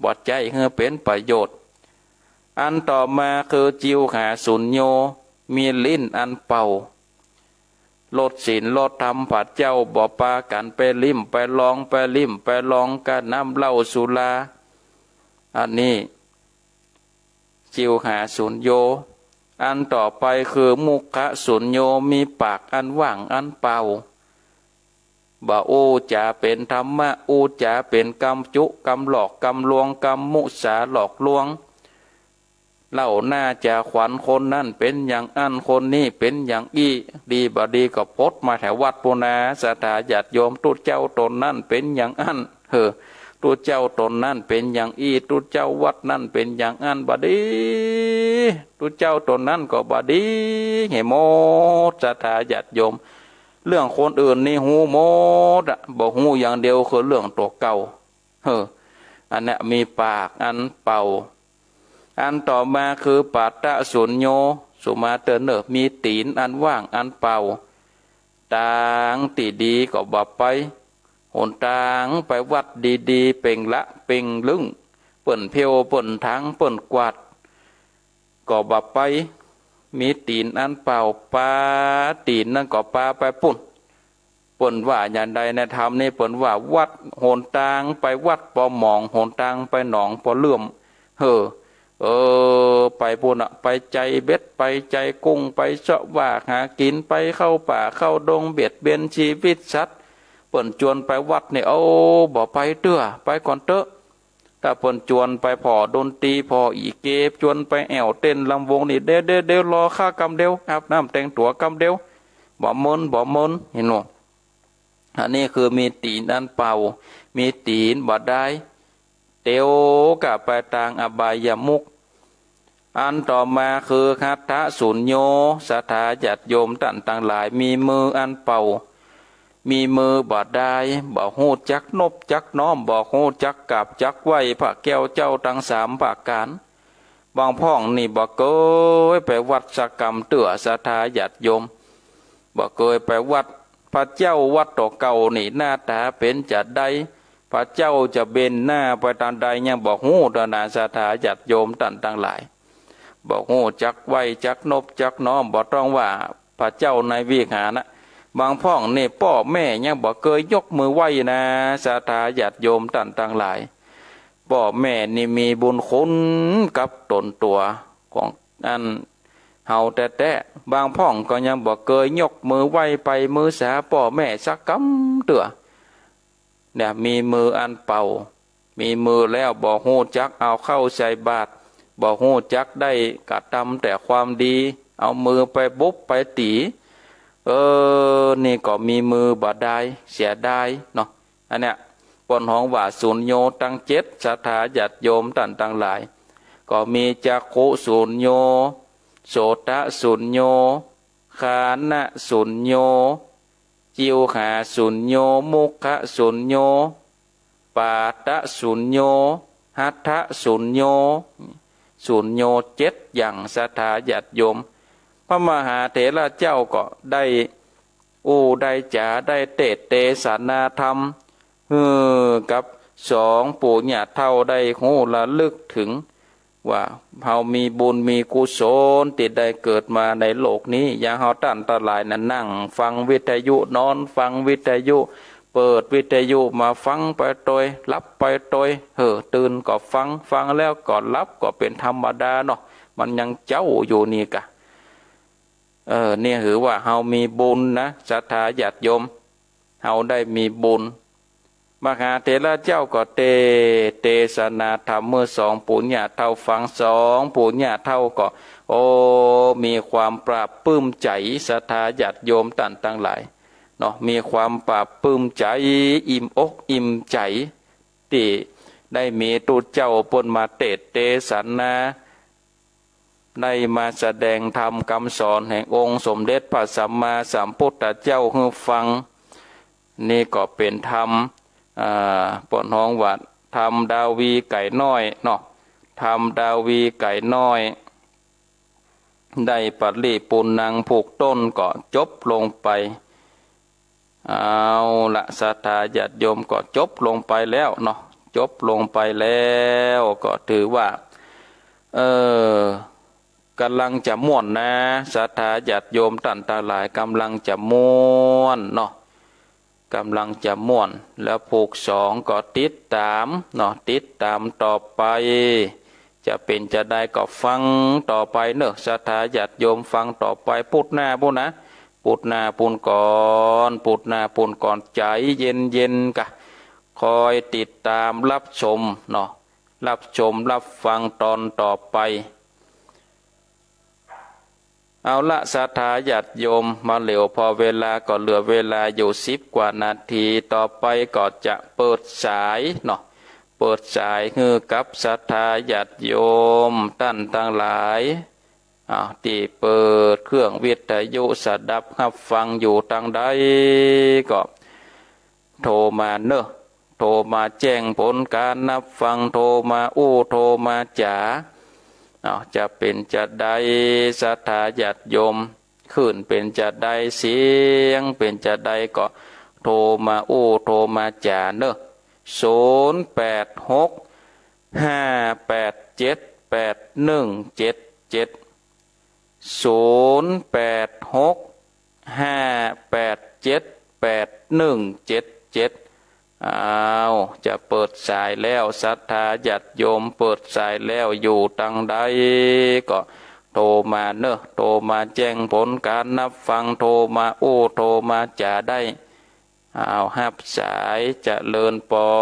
บ่ใจ๊หื้อเป๋นประโยชน์ อันต่อมาคือจิวหาสุญโญ มีลิ้นอันเปล่า รสศีลรสธรรมผะเจ้าบ่ปากั๋นไปลิ้มไปลอง ไปลิ้มไปลองก้าน้ำเหล้าสุรา อันนี้จิวหาสุญโญ อันต่อไปคือมุขสุญโญ มีปากอันว่างอันเปล่า บ่อู้จ๋าเป๋นธรรมะ อู้จ๋าเป๋นกำจุกำหลอกกำลวง กำมุสาหลอกลวง เล่าหน้าจ๋าขวัญ คนนั้นเป๋นอย่างอั้น คนนี้เป๋นอย่างอี้ ดีบ่ดีก็ปดมาแถววัดปู้นา ศรัทธาญาติโยม ตุ๊เจ้าต๋นนั้นเป๋นอย่างอั้น เฮ้อ ตุ๊เจ้าต๋นนั้นเป๋นอย่างอี้ ตุ๊เจ้าวัดนั้นเป๋นอย่างอั้น บ่ดี ตุ๊เจ้าต๋นนั้นก็บ่ดี หื้อหมด ศรัทธาญาติโยม เรื่องคนอื่นนี่ฮู้หมดอะ บ่ฮู้อย่างเดียวคือเรื่องตั๋วเก่า เฮ้อ อันเนี้ยมีปากอันเปล่า อันต่อมาคือปาทสุญโญ สุมาเตอร์เนอร์ มีตี๋นอันว่างอันเปล่า ตางตี้ดีก็บ่ไป หนตางไปวัดดีๆ เป่งละเป่งลึ่ง เปิ้นเผี้ยวเปิ้นถางเปิ้นกวาด ก็บ่ไป มีตี๋นอันเปล่า ปาตี๋นนั้นก็ปาไปปู้น เปิ้นว่าอย่างใดในธรรมนี่ เปิ้นว่าวัดหนตางไปวัดปอหมอง หนตางไปหนองปอเลื่อม เฮ้อ เออ ไปปู้นอะ ไปใจ๋เบ็ด ไปใจ๋กุ้ง ไปเซาะว่าหากิ๋น ไปเข้าป่าเข้าดง เบียดเบียนชีวิตสัตว์ เปิ้นจวนไปวัดนี่ โอ้ บ่ไปเตื้อ ไปก่อนเต๊อะ ถ้าเปิ้นจวนไปผ่อดนตรี ผ่ออี่เก จวนไปแอ่วเต้นลำวงนี่ เดี๋ยว เดี๋ยว เดี๋ยว รอข้ากำเดียว อาบน้ำแต่งตั๋วกำเดียว บ่เมิน บ่เมิน หันบ่ อันนี้คือมีตี๋นอันเปล่า มีตี๋นบ่ดาย เตียวก้าไปตางอบายมุข อันต่อมาคือหัตถสุญโญ ศรัทธาญาติโยมต้านตังหลาย มีมืออันเปล่า มีมือบ่ดาย บ่ฮู้จักนบจักน้อม บ่ฮู้จักกราบจักไหว้พระแก้วเจ้าตังสามประก๋าน บางพ่องนี่บ่เกยไปวัดสักกำเตื้อ ศรัทธาญาติโยม บ่เกยไปวัด พระเจ้าวัดตั๋วเก่านี่หน้าต๋าเป๋นจาใด พระเจ้าจะเบนหน้าไปต๋ามใดยังบ่ฮู้เตื้อนา ศรัทธาญาติโยมต้านตังหลาย บ่ฮู้จักไหว้จักนบจักน้อม บ่ต้องว่าพระเจ้าในวิหารนะ บางพ่องนี่ป้อแม่ยังบ่เกยยกมือไหว้นา ศรัทธาญาติโยมต้านตังหลาย ป้อแม่นี่มีบุญคุณกับต๋นตั๋วของอันเฮาแต๊ๆ บางพ่องก็ยังบ่เกยยกมือไหว้ไปมือสาป้อแม่สักกำเตื้อ เนี่ย มีมืออันเปล่า มีมือแล้วบ่ฮู้จักเอาข้าวใส่บาตร บ่ฮู้จักได้กระตำแต่ความดี เอามือไปบุบไปตี๋ เออ นี่ก็มีมือบ่ดาย เสียดายเนาะ อันเนี้ย เปิ้นฮ้องว่าสุญโญตังเจ็ด ศรัทธาญาติโยมต้านตังหลาย ก็มีจักขุสุญโญ โสตสุญโญ ฆานะสุญโญ จิวหาสุญโญ มุขสุญโญ ปาทสุญโญ หัตถสุญโญ สุญโญเจ็ดอย่าง ศรัทธาญาติโยม พระมหาเถระเจ้าก็ได้อู้ได้จ๋า ได้เตสน์เตสนาธรรม หื้อกับสองปู่ย่าเฒ่าได้ฮู้ระลึกเถิง ว่าเฮามีบุญมีกุศลตี้ได้เกิดมาในโลกนี้ อย่างเฮาต้านตังหลายนั้นนั่งฟังวิทยุ นอนฟังวิทยุ เปิดวิทยุมาฟังไปตวย หลับไปตวย เออ ตื่นก็ฟัง ฟังแล้วก็หลับ ก็เป๋นธรรมดาเนาะ มันยังเจ๊าอยู่นี่กะ เออ เนี่ยหื้อว่าเฮามีบุญนะ ศรัทธาญาติโยม เฮาได้มีบุญ มหาเถระเจ้าก็เตสน์เตสนาธรรมหื้อสองปู่ย่าเฒ่าฟัง สองปู่ย่าเฒ่าก็ โอ้ มีความปลาบปลื้มใจ๋ ศรัทธาญาติโยมต้านตังหลายเนาะ มีความปลาบปลื้มใจ๋ อิ่มอกอิ่มใจ๋ ตี้ได้มีตุ๊เจ้าเปิ้นมาเตสน์เตสนา ได้มาแสดงธรรมกำสอนแห่งองค์สมเด็จพระสัมมาสัมพุทธเจ้าหื้อฟัง นี่ก็เป๋นธรรม อ่า เปิ้นฮ้องว่าธรรมดาวีไก่น้อยเนาะ ธรรมดาวีไก่น้อย ได้ปริปุณณังผูกต้นก็จบลงไป เอาละ ศรัทธาญาติโยม ก็จบลงไปแล้วเนาะ จบลงไปแล้วก็ถือว่า เออ ก่ำลังจะม่วนนะ ศรัทธาญาติโยมต้านตังหลาย ก่ำลังจะม่วนเนาะ ก่ำลังจะม่วน แล้วผูกสองก็ติดต๋ามเนาะ ติดต๋ามต่อไป จะเป๋นจาใดก็ฟังต่อไปเนาะ ศรัทธาญาติโยม ฟังต่อไป พุธหน้าปู้นนะ พุธหน้าปู้นก่อน พุธหน้าปู้นก่อน ใจ๋เย็นๆ กะ คอยติดต๋ามฮับชมเนาะ ฮับชมฮับฟังต๋อนต่อไป เอาละ ศรัทธาญาติโยม มาเหลียวผ่อเวลาก็เหลือเวลาอยู่สิบกว่านาที ต่อไปก็จะเปิดสายเนาะ เปิดสายหื้อกับศรัทธาญาติโยมต้านตังหลาย อ้าว ตี้เปิดเครื่องวิทยุสดับฮับฟังอยู่ตางใดก็ โทรมาเนาะ โทรมาแจ้งผลก๋านฮับฟัง โทรมาอู้ โทรมาจ๋า อ้าว จะเป๋นจาใด ศรัทธาญาติโยม คลื่นเป๋นจาใด เสียงเป๋นจาใดก็โทรมาอู้ โทรมาจ๋าเนาะ ศูนย์แปดหก ห้าแปดเจ็ด แปดหนึ่งเจ็ดเจ็ด ศูนย์แปดหก ห้าแปดเจ็ด แปดหนึ่งเจ็ดเจ็ด อ้าว จะเปิดสายแล้ว ศรัทธาญาติโยม เปิดสายแล้ว อยู่ตางใดก็โทรมาเนาะ โทรมาแจ้งผลก๋านฮับฟัง โทรมาอู้ โทรมาจ๋าได้ อ้าว ฮับสาย เจริญปอ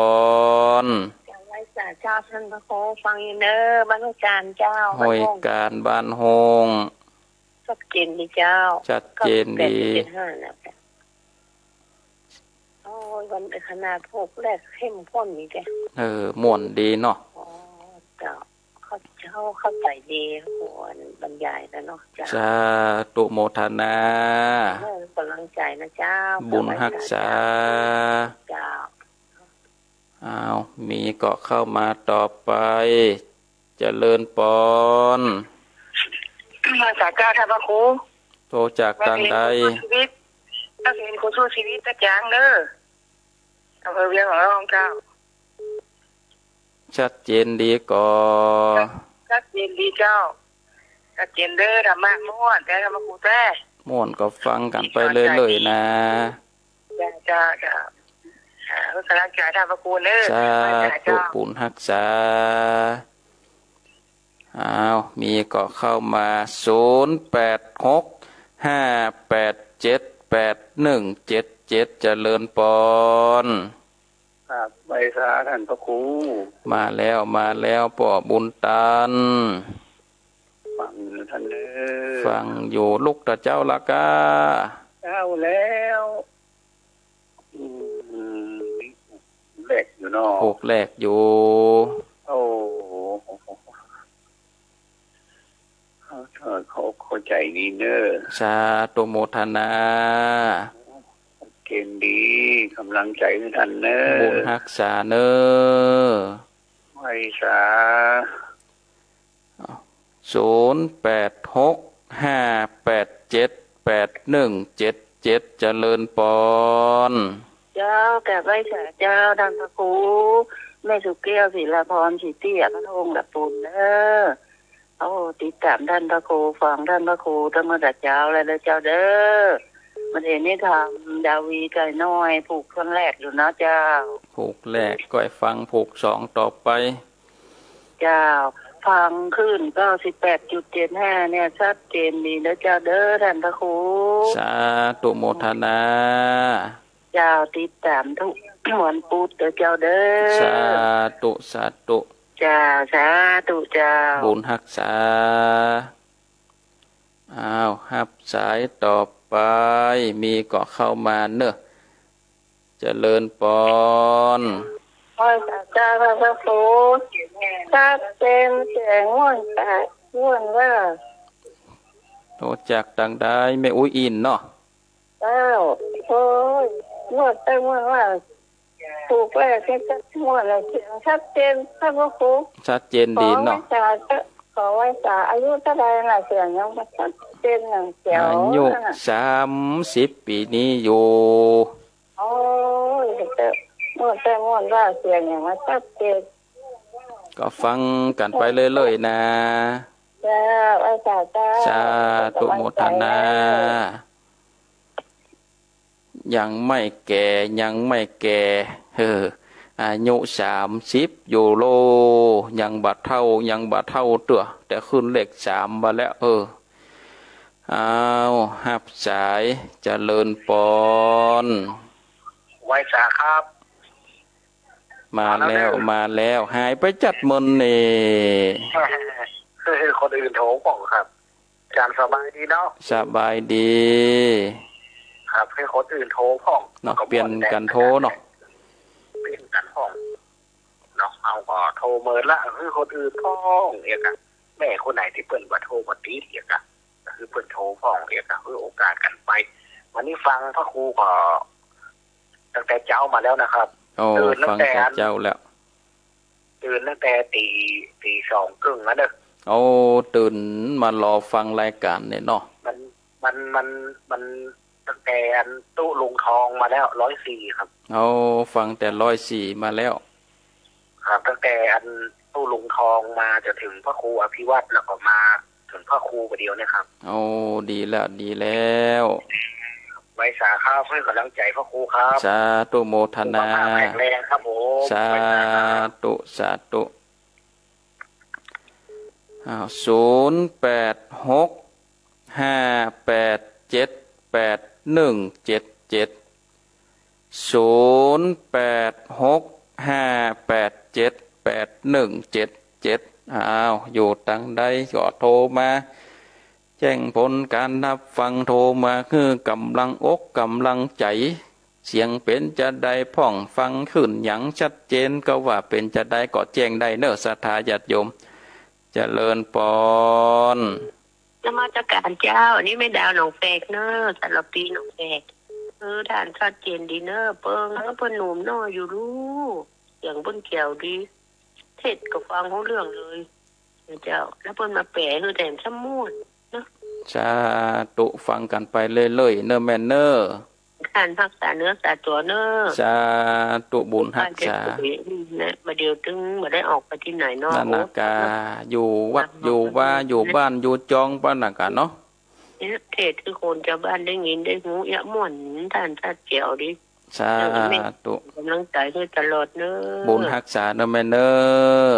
น เจ้า ไหว้สาเจ้า ต้านพระครู ฟังอยู่เนาะ บ้านห้วยกาญเจ้า ห้วยกาญ บ้านโฮง ชัดเจนดีเจ้า ชัดเจนดี เก้าสิบแปดจุดเจ็ดห้า นะ โอ้ย วันขนาดพวกแรกเข้มข้นนี่แก เออ ม่วนดีเนาะ อ๋อ เจ้า เข้าใจ เข้า เข้าใจ๋ดี ควรบรรยายแล้วเนาะเจ้า สาธุโมทนา เออ ก๋ำลังใจ๋นะเจ้า บุญฮักษา เจ้า อ้าว มีก็เข้ามาต่อไป เจริญปอน มาสาเจ้าท่านพระครู โทรจากตางใด แม่เพ็ญคนสู้ชีวิต แม่เพ็ญคนสู้ชีวิต ตะจางเด้อ อำเภอเวียงหอยทองเจ้า ชัดเจนดีก่อ ชัดเจนดีเจ้า ชัดเจนเด้อ ธรรมะม่วนแต๊ ธรรมะครูแต๊ ม่วนก็ฟังกั๋นไปเรื่อยๆ นะ เจ้า เจ้า เจ้า อ่า ก๋ำลังใจ๋ท่านพระครูเด้อ สาธุ เจ้า บุญฮักษา อ้าว มีก็เข้ามา ศูนย์แปดหก ห้าแปดเจ็ด แปดหนึ่งเจ็ดเจ็ด เจริญปอน ครับ ไหว้สาท่านพระครู มาแล้ว มาแล้ว ป้อบุญตัน ฟังอยู่ท่านเด้อ ฟังอยู่ ลุกแต่เจ๊าละก้า เจ๊าแล้ว อืม ผูกแรกอยู่เนาะ ผูกแรกอยู่ โอ้ เขา เขาเข้าใจ๋ดีเน่อ สาธุโมทนา เก่งดี ก๋ำลังใจ๋หื้อท่านเน่อ บุญฮักษาเน่อ ไหว้สา ศูนย์แปดหก ห้าแปดเจ็ด แปดหนึ่งเจ็ดเจ็ด เจริญปอน เจ้า กราบไหว้สาเจ้า ท่านพระครู แม่สุแก้ว ศิลาพร ศรีเตี้ย พระองค์ละปูนเน่อ โอ้ ติดต๋ามท่านพระครู ฟังท่านพระครูตั้งแต่เจ๊าแล้วเด้อเจ้าเด้อ มันเห็นนี่ทำดาวีไก่น้อย ผูกครั้งแรกอยู่เนาะเจ้า ผูกแรก ก้อยฟังผูกสองต่อไป เจ้า ฟังคลื่น เก้าสิบแปดจุดเจ็ดห้า เนี่ย ชัดเจนดีเด้อเจ้าเด้อ ท่านพระครู สาธุโมทนา เจ้า ติดต๋ามทุกวันพุธเด้อเจ้าเด้อ สาธุ สาธุ เจ้า สาธุเจ้า บุญฮักษา อ้าว ฮับสายต่อไป มีก็เข้ามาเน่อ เจริญปอน ไหว้สาเจ้าพระครู ชัดเจนแจ๋วม่วนตา ม่วนว่า โทรจากตางใด แม่อุ๊ยอินเนาะ เจ้า โอ้ย ม่วนแต๊ ม่วนว่า ถูกแล้ว ชัด ม่วนแล้ว เสียงชัดเจน ท่านพระครู ชัดเจนดีเนาะ ขอไหว้สา ขอไหว้สา อายุเต้าใดน่ะ เสียงยังบ่ชัดเจนน่ะ แจ๋ว อายุสามสิบปี๋นี้อยู่ โอ้ย เจ้า ม่วนแต๊ ม่วนว่า เสียงยังบ่ชัดเจน ก็ฟังกั๋นไปเรื่อยๆ นะ เจ้า ไหว้สาเจ้า สาธุโมทนา ยังไม่แก่ ยังไม่แก่ เออ อายุสามสิบอยู่โล ยังบ่เฒ่า ยังบ่เฒ่าเตื้อ แต่ขึ้นเลขสามมาแล้ว เออ อ้าว ฮับสาย เจริญปอน ไหว้สาครับ มาแล้ว มาแล้วเน่อ มาแล้ว หายไปจัดเมินนี่ คนอื่นโทรพ่องครับ อาจ๋ารย์สบายดีเนาะ สบายดี ครับ หื้อคนอื่นโทรพ่อง เนาะ ก็เปลี่ยนกั๋นโทรเนาะ เปลี่ยนกั๋นพ่อง เนาะ เฮาก็โทรเมินละ หื้อคนอื่นพ่องเอียกอะ แม่คนไหนตี้เปิ้นบ่โทรบ่ติดเอียกอะ ก็หื้อเปิ้นโทรพ่องเอียกอะ หื้อโอกาสกั๋นไป วันนี้ฟังพระครูก็ตั้งแต่เจ๊ามาแล้วนะครับ โอ้ ตื่นตั้งแต่ ฟังแต่เจ๊าแล้ว ตื่นตั้งแต่ตี๋ ตี๋สองเกิ่งแล้วเน่อ โอ้ ตื่นมารอฟังรายก๋านเนี่ยเนาะ มัน มัน มัน มันตั้งแต่อันตุ๊ลุงทองมาแล้ว ร้อยสี่ ครับ โอ้ ฟังแต่ร้อยสี่มาแล้ว ครับ ตั้งแต่อันตุ๊ลุงทองมาจ๋นถึงพระครูอภิวัตร แล้วก็มาถึงพระครูบ่าเดี่ยวเนี่ยครับ โอ้ ดีแล้ว ดีแล้ว ไหว้สาครับ หื้อก๋ำลังใจ๋พระครูครับ สาธุโมทนา สุขภาพแข็งแรงครับผม สาธุ ไหว้สาครับ สาธุ อ้าว ศูนย์แปดหก ห้าแปดเจ็ด แปดหนึ่งเจ็ดเจ็ด ศูนย์แปดหก ห้าแปดเจ็ด แปดหนึ่งเจ็ดเจ็ด อ้าว อยู่ตางใดก็โทรมา แจ้งผลก๋านฮับฟัง โทรมาหื้อก๋ำลังอกก๋ำลังใจ๋ เสียงเป๋นจาใดพ่อง ฟังขึ้นหยังชัดเจน ก็ว่าเป๋นจาใดก็แจ้งได้เน่อ ศรัทธาญาติโยม เจริญปอน นมัสก๋านเจ้า อันนี้แม่ดาวหนองแฝกเน่อ สารภีหนองแฝก เออ ต้านชัดเจนดีเน่อ เปิ้ง เปิ้งหนุ่มน้อยอยู่ลูก เสียงเปิ้งแจ๋วดี เทศน์ก็ฟังฮู้เรื่องเลย เจ้า แล้วเปิ้งมาแป๋หื้อแถมซ้ำม่วนเนาะ สาธุ ฟังกั๋นไปเรื่อยๆ เน่อแม่เน่อ ต้านฮักษาเนื้อฮักษาตั๋วเน่อ สาธุ บุญฮักษา นะ บ่าเดี่ยวตึงบ่ได้ออกไปตี้ไหนเนาะ นั่นน่ะ โอ้ กา อยู่วัด อยู่วา อยู่บ้าน อยู่จอง ปะน่ะกาเนาะ เนี่ย เทศน์หื้อคนจาวบ้านได้ยินได้ฮู้ เยียะม่วน ต้านชัดแจ๋วดี สาธุ เออ แม่ ก๋ำลังใจ๋หื้อตลอดเน่อ บุญฮักษาเน่อแม่เน่อ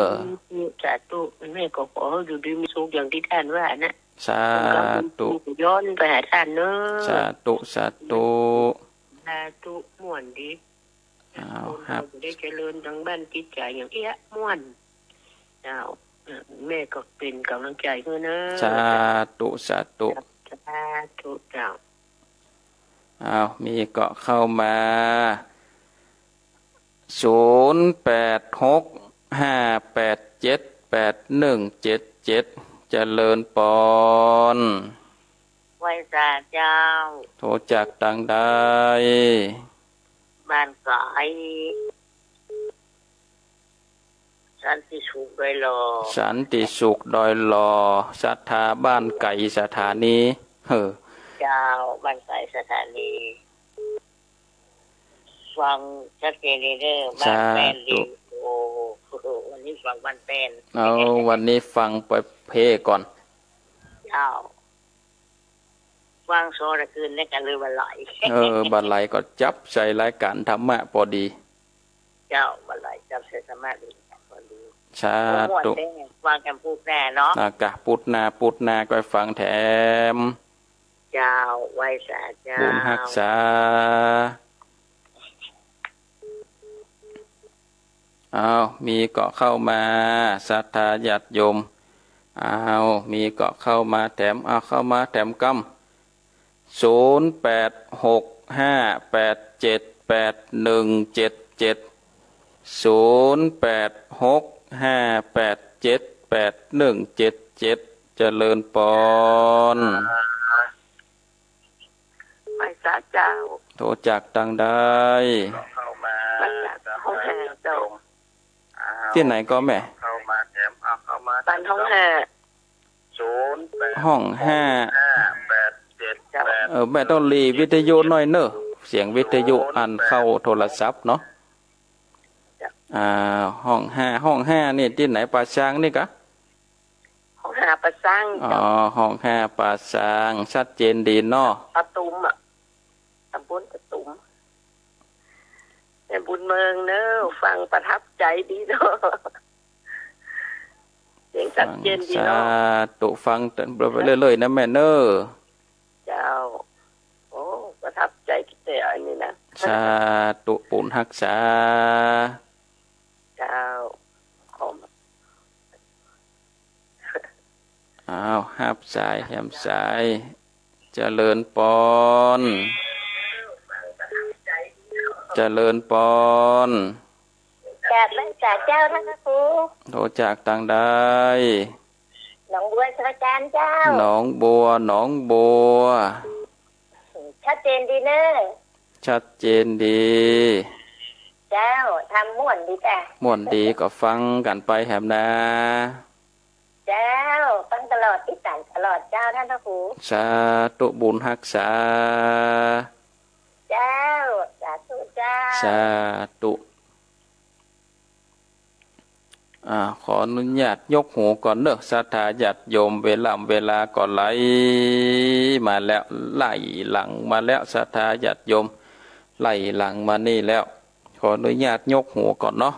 สาธุ แม่ก็ขอหื้ออยู่ดีมีสุขอย่างตี้ต้านว่านะ สาธุ ย้อนไปหาต้านเน่อ สาธุ สาธุ สาธุ ม่วนดี อ้าว คน ครับ เฮาจะได้เจริญตางบ้านจิตใจ๋อย่างเยียะม่วน เจ้า เออ แม่ก็เป๋นก๋ำลังใจ๋หื้อเน่อ สาธุ สาธุ สาธุเจ้า อ้าว มีเกาะเข้ามา ศูนย์แปดหกห้าแปดเจ็ดแปดหนึ่งเจ็ดเจ็ด เจริญปอน ไหว้สาเจ้า โทรจากตางใด บ้านก๋อย สันติสุขดอยหล่อ สันติสุขดอยหล่อ ศรัทธาบ้านไก๋สถานี เออ เจ้า บ้านไก๋สถานี ฟังชัดเจนดีเน่อ บ้านแป้นดี สาธุ โอ้ วันนี้ฟังบ้านแป้น เอา วันนี้ฟังไปเพก่อน เจ้า ฟังสองตะคืนเนี่ยก็เลยบ่ไหล เออ บ่ไหลก็จับใส่รายก๋านธรรมะปอดี เจ้า บ่ไหลจับใส่ธรรมะดีปอดี สาธุ ม่วนแต๊ ฟังแถมปู๊ดหน้าเนาะ อ่ะ กะปู๊ดหน้า ปู๊ดหน้าก็ฟังแถม เจ้า ไหว้สาเจ้า บุญฮักษา อ้าว มีเกาะเข้ามา ศรัทธาญาติโยม อ้าว มีเกาะเข้ามาแถม อ้าว เข้ามาแถมกำ ศูนย์แปดหกห้าแปดเจ็ดแปดหนึ่งเจ็ดเจ็ด ศูนย์แปดหกห้าแปดเจ็ดแปดหนึ่งเจ็ดเจ็ด เจริญปอน ไหว้สาเจ้า โทรจากตางใด มาจากฮ่องแห่เจ้า ตี้ไหนก็แม่ บ้านฮ่องแห่ ฮ่องแห่ เออ แม่ต้องหลีวิทยุหน้อยเน่อ เสียงวิทยุอันเข้าโทรศัพท์เนาะ อ่า ฮ่องแห่ ฮ่องแห่นี่ตี้ไหน ป่าซางนี่กะ ฮ่องแห่ป่าซาง อ๋อ เจ้า ฮ่องแห่ป่าซาง ชัดเจนดีเนาะ ปะตูมอะ ตำบลปะตูม แม่บุญเมืองเน่อ ฟังประทับใจ๋ดีเนาะ เสียงชัดเจนดีเนาะ สาธุ ฟังไปเรื่อยๆ นะแม่เน่อ เจ้า โอ้ ประทับใจ๋ตี้เดียวอันนี้นะ สาธุ บุญฮักษา เจ้า ขอ อ้าว ฮับสาย แถมสาย เจริญปอน เจริญปอน กราบไหว้สาเจ้าต้านพระครู โทรจากตางใด หนองบัวสารคามเจ้า หนองบัว หนองบัว ชัดเจนดีเน่อ ชัดเจนดี เจ้า ธรรมม่วนดีจ้ะ ม่วนดีก็ฟังกั๋นไปแหมนา เจ้า ฟังตลอด ติดต๋ามตลอดเจ้าต้านพระครู สาธุ บุญฮักษา เจ้า สาธุเจ้า สาธุ อ่า ขออนุญาตยกหูก่อนเน่อ ศรัทธาญาติโยม เวลา เวลาก็ไหลมาแล้ว ไหลหลังมาแล้ว ศรัทธาญาติโยม ไหลหลังมานี่แล้ว ขออนุญาตยกหูก่อนเนาะ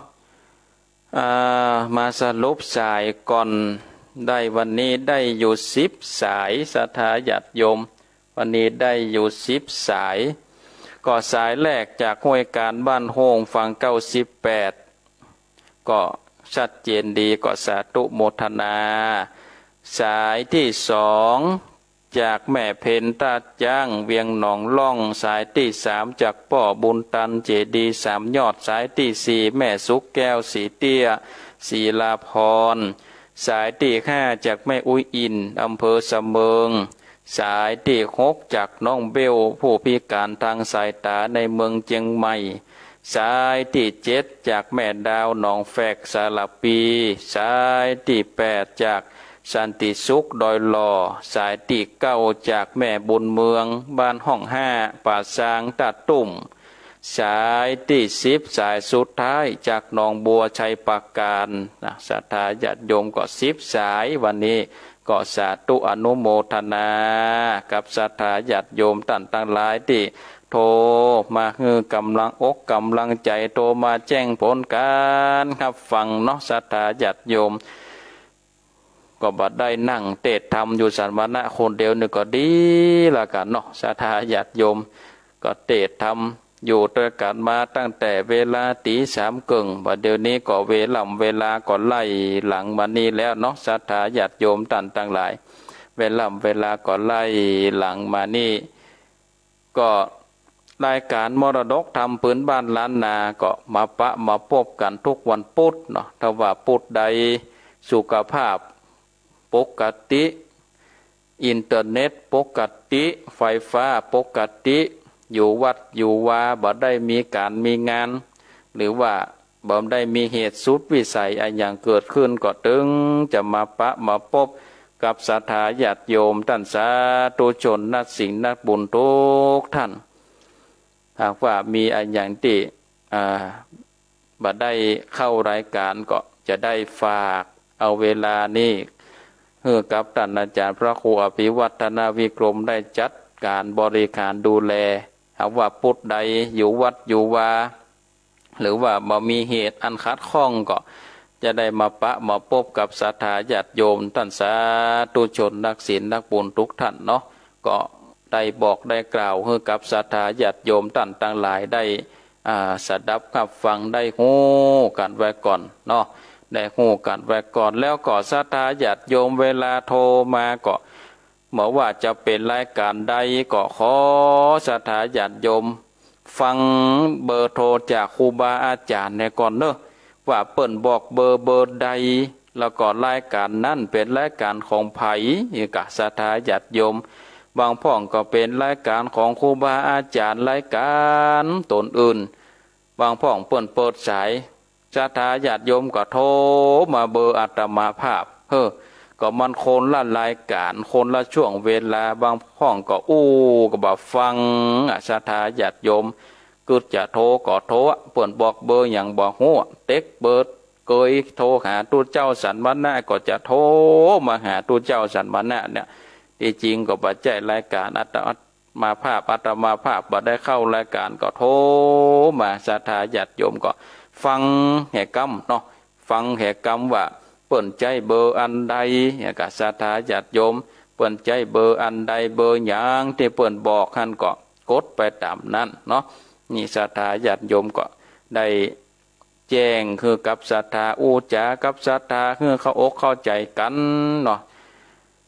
อ่า มาสรุปสายก่อน ได้วันนี้ได้อยู่สิบสาย ศรัทธาญาติโยม วันนี้ได้อยู่สิบสาย ก็สายแรกจากห้วยการบ้านโฮ่ง ฟังเก้าสิบแปด ก็ชัดเจนดี ก็สาธุโมทนา สายตี้สอง จากแม่เพ็ญต้าจ๊าง เวียงหนองล่อง สายตี้สาม จากป้อบุญตัน เจดีย์สามยอด สายตี้สี่ แม่สุขแก้ว ศรีเตี้ย ศรีลาภรณ์ สายตี้ห้าจากแม่อุ๊ยอิ่น อำเภอสะเมิง สายตี้หกจากน้องเบล ผู้พิการตางสายต๋าในเมืองเจียงใหม่ สายตี้เจ็ดจากแม่ดาว หนองแฟก สารภี สายตี้แปดจากสันติสุข ดอยหล่อ สายตี้เก้าจากแม่บุญเมือง บ้านฮ่องห้า ป่าซาง ต้าตุ้ม สายตี้สิบ สายสุดท้ายจากหนองบัว ชัยปราการ นะ ศรัทธาญาติโยมก็สิบสาย วันนี้ก็สาธุอนุโมทนากับศรัทธาญาติโยมต้านตังหลายตี้โทรมาหื้อก๋ำลังอกก๋ำลังใจ๋ โทรมาแจ้งผลก๋านฮับฟังเนาะ ศรัทธาญาติโยม ก็บ่ได้นั่งเตสน์ธรรมอยู่สันมะนะคนเดียวนี่ก็ดีละกั๋นเนาะ ศรัทธาญาติโยม ก็เตสน์ธรรมอยู่ตวยกั๋นมาตั้งแต่เวลาตี๋สามเกิ่ง บ่าเดี่ยวนี้ก็เวล่ำเวลาก็ไล่หลังมานี่แล้วเนาะ ศรัทธาญาติโยมต้านตังหลาย เวล่ำเวลาก็ไล่หลังมานี่ ก็รายก๋านมรดกธรรมปื๊นบ้านล้านนา ก็มาปะมาปบกั๋นทุกวันปุ๊ดเนาะ ถ้าว่าปุ๊ดใดสุขภาพปกติ อินเทอร์เน็ตปกติ ไฟฟ้าปกติ อยู่วัดอยู่วา บ่ได้มีก๋านมีงาน หรือว่าบ่ได้มีเหตุสุดวิสัยอะหยังเกิดขึ้น ก็ตึงจะมาปะมาปบกับศรัทธาญาติโยมต้านสาธุชนนักศีลนักบุญทุกท่าน หากว่ามีอะหยังตี้ อ่า บ่ได้เข้ารายก๋าน ก็จะได้ฝากเอาเวลานี้ หื้อกับต้านอาจ๋ารย์พระครูอภิวัฒนวิกรมได้จัดก๋านบริหารดูแล หากว่าปุ๊ดใดอยู่วัดอยู่วา หรือว่าบ่มีเหตุอันขัดข้อง ก็จะได้มาปะมาปบกับศรัทธาญาติโยมต้านสาธุชนนักศีลนักบุญทุกท่านเนาะ ก็ได้บอกได้กล่าวหื้อกับศรัทธาญาติโยมต้านตังหลายได้ อ่า สดับฮับฟัง ได้ฮู้กั๋นไว้ก่อนเนาะ ได้ฮู้กั๋นไว้ก่อน แล้วก็ศรัทธาญาติโยมเวลาโทรมาก็ บ่ว่าจะเป๋นรายก๋านใด ก็ขอศรัทธาญาติโยมฟังเบอร์โทรจากครูบาอาจ๋ารย์แหน่ก่อนเนาะ ว่าเปิ้นบอกเบอร์เบอร์ใด แล้วก็รายก๋านนั้นเป๋นรายก๋านของใผ นี่กะศรัทธาญาติโยม บางพ่องก็เป๋นรายก๋านของครูบาอาจ๋ารย์ รายก๋านต๋นอื่น บางพ่องเปิ้นเปิดสาย ศรัทธาญาติโยมก็โทรมาเบอร์อาตมาภาพ เฮ้อ ก็มันคนละรายก๋าน คนละช่วงเวลา บางพ่องก็อู้ก็บ่ฟังอะ ศรัทธาญาติโยม กึ๊ดจะโทรก็โทร เปิ้นบอกเบอร์หยังบ่ฮู้ เต๊กเบอร์เกยโทรหาตุ๊เจ้าสันมะนะ ก็จะโทรมาหาตุ๊เจ้าสันมะนะเนี่ย ตี้จริงก็บ่ใจ้รายก๋านอาตมาภาพ อาตมาภาพบ่ได้เข้ารายก๋าน ก็โทรมาศรัทธาญาติโยมก็ฟังแหกำเนาะ ฟังแหกำว่าเปิ้นใจ๊เบอร์อันใด เนี่ยกะศรัทธาญาติโยม เปิ้นใจ๊เบอร์อันใด เบอร์หยังตี้เปิ้นบอกหั้นก็กดไปต๋ามนั้นเนาะ นี่ศรัทธาญาติโยมก็ได้แจ้งหื้อกับศรัทธา อู้จ๋ากับศรัทธาหื้อเข้าอกเข้าใจ๋กั๋นเนาะ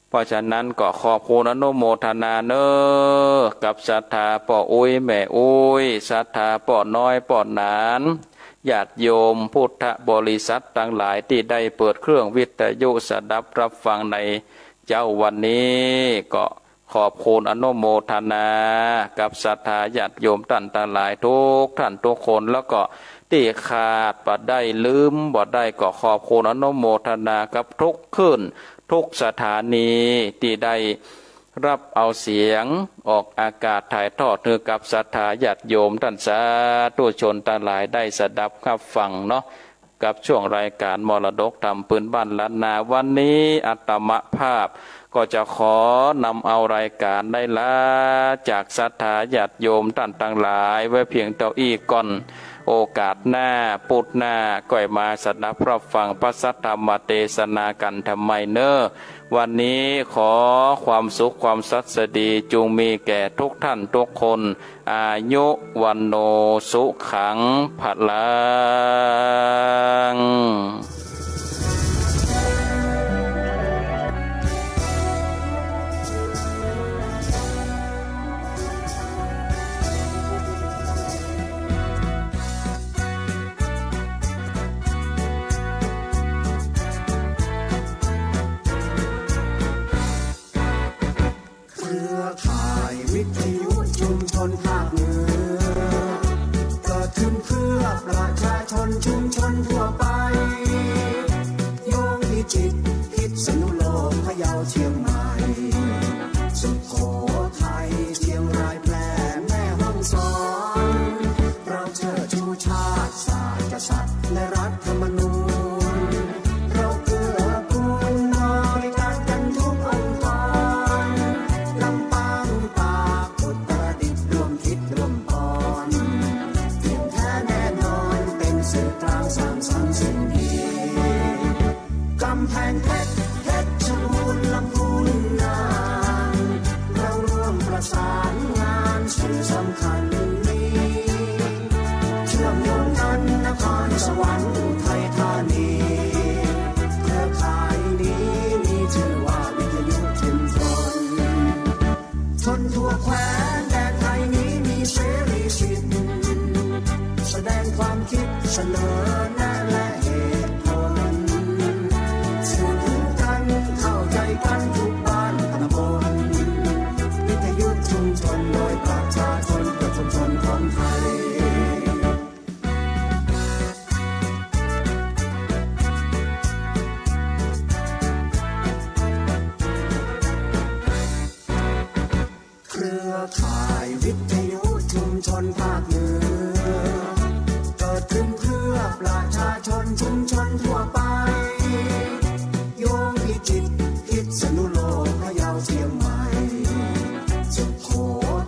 เพราะฉะนั้นก็ขอบคุณอนุโมทนาเน้อ กับศรัทธาป้ออุ๊ยแม่อุ๊ย ศรัทธาป้อน้อยป้อหนาน ญาติโยมพุทธบริษัทตังหลายตี้ได้เปิดเครื่องวิทยุสดับฮับฟังในเจ๊าวันนี้ ก็ขอบคุณอนุโมทนากับศรัทธาญาติโยมต้านตังหลายทุกท่านทุกคน แล้วก็ตี้ขาดบ่ได้ลืมบ่ได้ก็ขอบคุณอนุโมทนากับทุกคลื่น ทุกสถานีตี้ได้ฮับเอาเสียงออกอากาศถ่ายทอดหื้อกับศรัทธาญาติโยมต้านสาธุชนตังหลายได้สดับฮับฟังเนาะ กับช่วงรายก๋านมรดกธรรมปื๊นบ้านล้านนา วันนี้อาตมาภาพก็จะขอนำเอารายก๋านได้ลาจากศรัทธาญาติโยมต้านตังหลายไว้เพียงเต้าอี้ก่อน โอกาสหน้า ปุ๊ดหน้า ก้อยมาสดับฮับฟังพระสัทธรรมเตสนากั๋นใหม่เน้อ วันนี้ขอความสุขความสวัสดีจุ่งมีแก่ทุกท่านทุกคน อายุ วัณโณ สุขัง พลัง เสนอแนะและเหตุผล สื่อถึงกัน เข้าใจกันทุกบ้านตำบล วิทยุชุมชนโดยประชาชน เพื่อชุมชนของไทย เครือข่ายวิทยุชุมชนภาคเหนือ เกิดขึ้นเพื่อประชาชนชุมชนทั่วไป โยงพิจิตร พิษณุโลก พะเยา เชียงใหม่ สุโข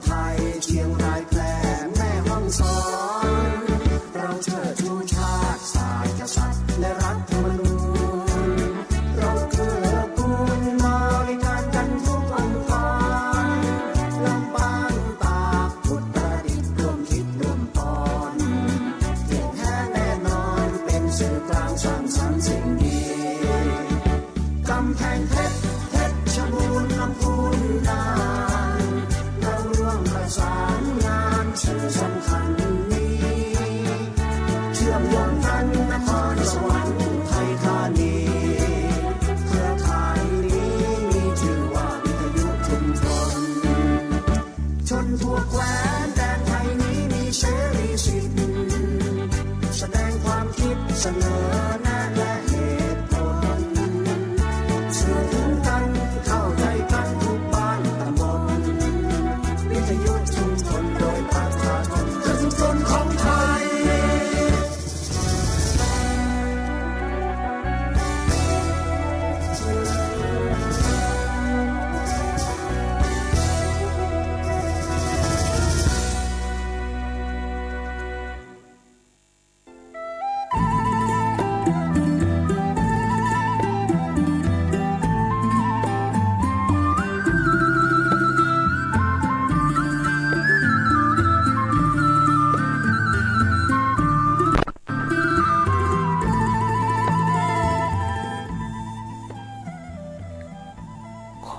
ทัย เชียงราย แพร่ แม่ฮ่องสอน เราเชิดชูชาติ ศาสตร์กษัตริย์ และรัฐธรรมนูญ เราเกื้อกูลบริการกันทุกองค์กร ลำปาง ตาก อุตรดิตถ์ ร่วมคิดร่วมปอน เที่ยงแท้แน่นอน เป็นสื่อกลางสร้างสรรค์สิ่งดี กำแพงเพชร เพชรบูรณ์ ลำพูน น่าน เราร่วมประสานงาน สื่อสำคัญนี้ เชื่อมโยงกัน นครสวรรค์ อุทัยธานี เครือข่ายนี้มีชื่อว่าวิทยุชุมชน ชนทั่วแคว้นแดนไทยนี้มีเสรีสิทธิ์ แสดงความคิด เสนอแนะและเหตุผล สื่อถึงกัน เข้าใจกันทุกบ้านตำบล วิทยุชุมชนโดยประชาชน เพื่อชุมชนของไทย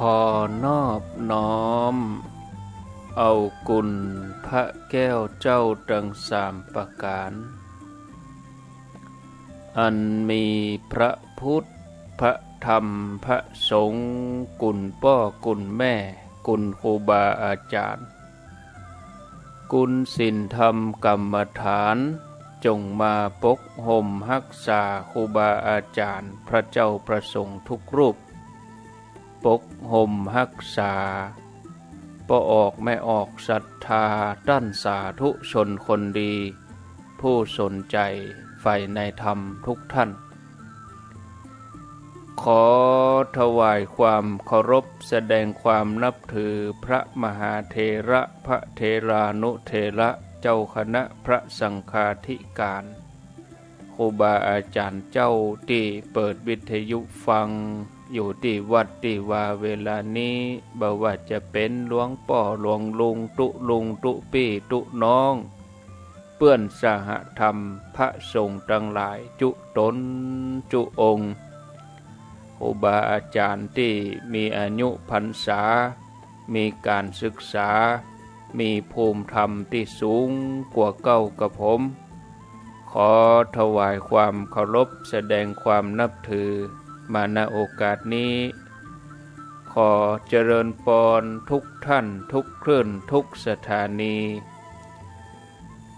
ขอนอบน้อมเอาคุณพระแก้วเจ้าตึงสามประก๋าน อันมีพระพุทธ พระธรรม พระสงฆ์ คุณป้อ คุณแม่ คุณครูบาอาจ๋ารย์ คุณศีลธรรมกรรมฐาน จงมาปกห่มฮักษาครูบาอาจ๋ารย์ พระเจ้าพระสงฆ์ทุกรูป ปกห่มฮักษา ป้อออกแม่ออกศรัทธา ต้านสาธุชนคนดี ผู้สนใจ๋ใฝ่ในธรรมทุกท่าน ขอถวายความเคารพแสดงความนับถือพระมหาเถระ พระเถรานุเถระ เจ้าคณะพระสังฆาธิการ ครูบาอาจ๋ารย์เจ้าตี้เปิดวิทยุฟังอยู่ตี้วัดตี้วาเวลานี้ บ่ว่าจะเป๋นหลวงป้อหลวงลุงตุ๊ลุงตุ๊ปี้ตุ๊น้อง เปื้อนสหธรรมพระสงฆ์ตังหลายจุ๊ต๋นจุ๊องค์ ครูบาอาจ๋ารย์ตี้มีอายุพรรษา มีก๋านศึกษา มีภูมิธรรมตี้สูงกว่าเก๊ากับผม ขอถวายความเคารพแสดงความนับถือมา ณ โอกาสนี้ ขอเจริญปอนทุกท่านทุกคลื่นทุกสถานี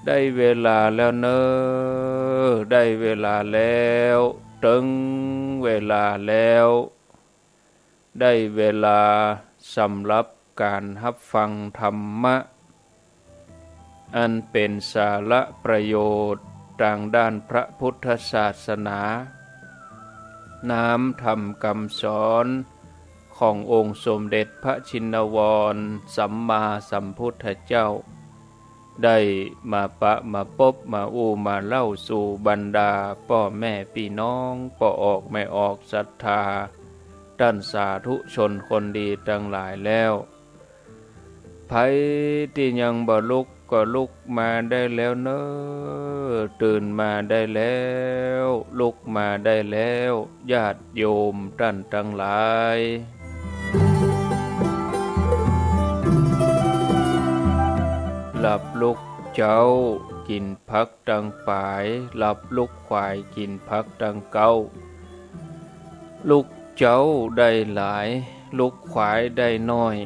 ได้เวลาแล้วเน่อ ได้เวลาแล้ว เถิงเวลาแล้ว ได้เวลาสำหรับก๋านฮับฟังธรรมะ อันเป๋นสาระประโยชน์ตางด้านพระพุทธศาสนา น้ำธรรมกำสอนขององค์สมเด็จพระชินวรสัมมาสัมพุทธเจ้า ได้มาปะมาปบมาอู้มาเล่าสู่บรรดาป้อแม่ปี้น้อง ป้อออกแม่ออกศรัทธา ต้านสาธุชนคนดีตังหลายแล้ว ใผตี้ยังบ่ลุกก็ลุกมาได้แล้วเน่อ ตื่นมาได้แล้ว ลุกมาได้แล้ว ญาติโยมต้านตังหลาย หลับลุก เจ๊า กิ๋นผักตังป๋าย หลับลุกขวาย กิ๋นผักตังเก๊า ลุกเจ๊าได้หลาย ลุกขวายได้น้อย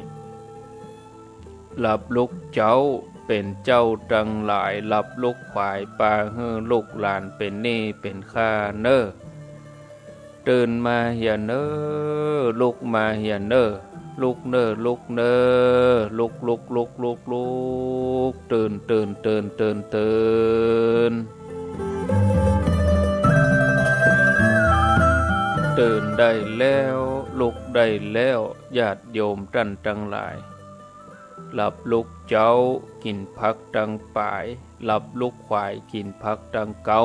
หลับลุกเจ๊า เป๋นเจ้าตังหลาย หลับลุกขวาย ปาหื้อลูกหลานเป๋นหนี้เป๋นค่าเน่อ ตื่นมาเหียเน่อ ลุกมาเหียเน่อ ลุกเน่อ ลุกเน่อ ลุก ลุก ลุก ลุก ลุก ตื่น ตื่น ตื่น ตื่น ตื่น ตื่นได้แล้ว ลุกได้แล้ว ญาติโยมต้านตังหลาย หลับลุกเจ๊า กิ๋นผักตังป๋าย หลับลุกขวาย กิ๋นผักตังเก๊า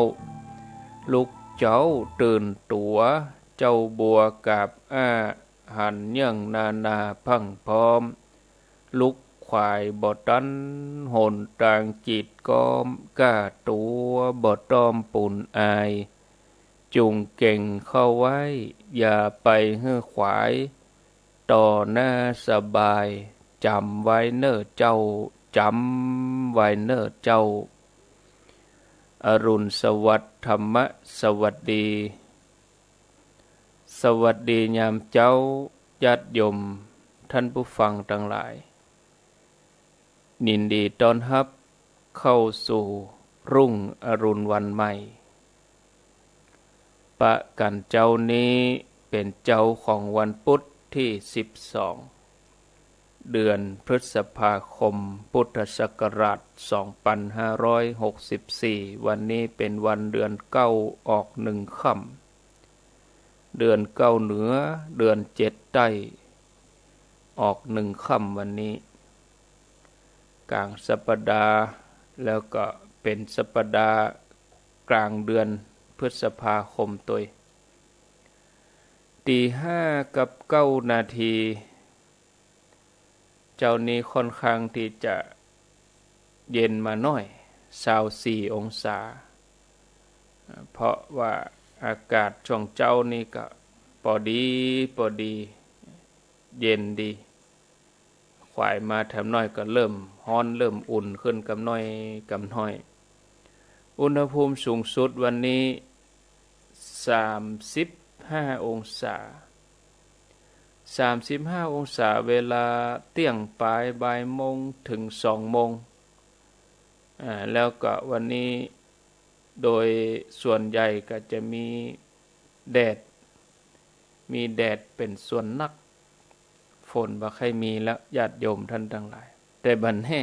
ลุกเจ๊าตื่นตั๋ว เจ้าบัวกาบอ้า หันเยื่องนานาพรั่งพร้อม ลุกขวายบ่ตัน หนตางกีดก๊อม ก้าตั๋วบ่ต้อมปูนอาย จุ่งเก่งเข้าไว้ อย่าไปหื้อขวาย ต่อหน้าสบาย จ๋ำไว้เน่อเจ้า จ๋ำไว้เน่อเจ้า อรุณสวัสดิ์ ธรรมสวัสดี สวัสดียามเจ๊า ญาติโยม ท่านผู้ฟังตังหลาย ยินดีต้อนฮับเข้าสู่รุ่งอรุณวันใหม่ ปะกั๋นเจ๊านี้เป๋นเจ๊าของวันปุ๊ดตี้สิบสอง เดือนพฤษภาคม พุทธศักราชสองปันห้าร้อยหกสิบสี่ วันนี้เป๋นวันเดือนเก๊า ออกหนึ่งค่ำ เดือนเก๊าเหนือ เดือนเจ็ดใต้ ออกหนึ่งค่ำวันนี้ ก๋างสัปดาห์ แล้วก็เป๋นสัปดาห์ก๋างเดือนพฤษภาคมตวย ตี๋ห้ากับเก้านาที เจ๊านี้ค่อนข้างตี้จะเย็นมาหน้อย ซาวสี่องศา เพราะว่าอากาศช่วงเจ๊านี้ก็ปอดีปอดี เย็นดี ขวายมาแถมหน้อยก็เริ่มฮ้อนเริ่มอุ่นขึ้นกำน้อยกำน้อย อุณหภูมิสูงสุดวันนี้สามสิบห้าองศา สามสิบห้าองศา เวลาเตี้ยงป๋ายบ่ายโมงเถิงสองโมง อ่า แล้วก็วันนี้โดยส่วนใหญ่ก็จะมีแดด มีแดดเป๋นส่วนนัก ฝนบ่ใค่มีแล้ว ญาติโยมต้านตังหลาย แต่บ่าแน่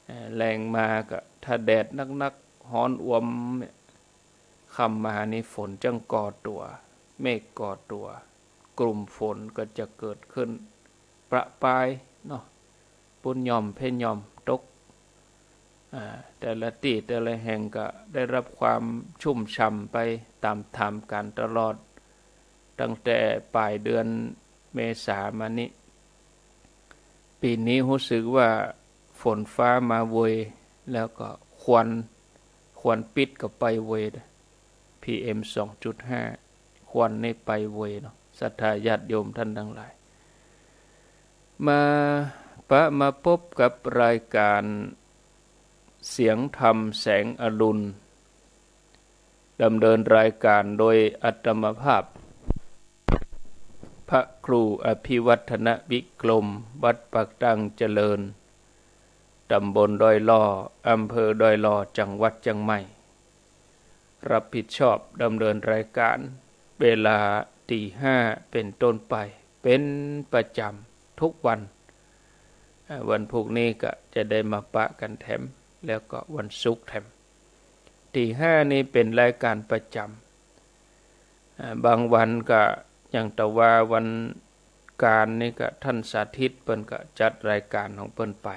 เอ่อ แลงมาก็ถ้าแดดนักๆ ฮ้อนอ่วมเนี่ย ค่ำมานี่ฝนจั้งก่อตั๋ว เมฆก่อตั๋ว กลุ่มฝนก็จะเกิดขึ้นประปรายเนาะ ปุ้นหย่อมเพหย่อมตก อ่า แต่ละตี้แต่ละแห่งก็ได้ฮับความชุ่มฉ่ำไปต๋ามๆ กั๋นตลอด ตั้งแต่ป๋ายเดือนเมษามานี้ ปี๋นี้ฮู้สึกว่าฝนฟ้ามาเวย แล้วก็ควัน ควันปิ๊ดก็ไปเวย พีเอ็มสองจุดห้า ควันนี่ไปเวยเนาะ ศรัทธาญาติโยมต้านตังหลาย มาปะมาปบกับรายก๋านเสียงธรรมแสงอรุณ ดำเนินรายก๋านโดยอาตมาภาพ พระครูอภิวัฒนวิกรม วัดปากตั้งเจริญ ต๋ำบลดอยหล่อ อำเภอดอยหล่อ จังหวัดเจียงใหม่ ฮับผิดชอบดำเนินรายก๋าน เวลาตี๋ห้าเป๋นต้นไป เป๋นประจ๋ำทุกวัน อ่า วันพูกนี้ก็จะได้มาปะกั๋นแถม แล้วก็วันศุกร์แถม ตี๋ห้านี่เป๋นรายก๋านประจ๋ำ อ่า บางวันก็อย่างตะวาวันก๋านนี่ก็ต้านสาธิตเปิ้นก็จัดรายก๋านของเปิ้นไป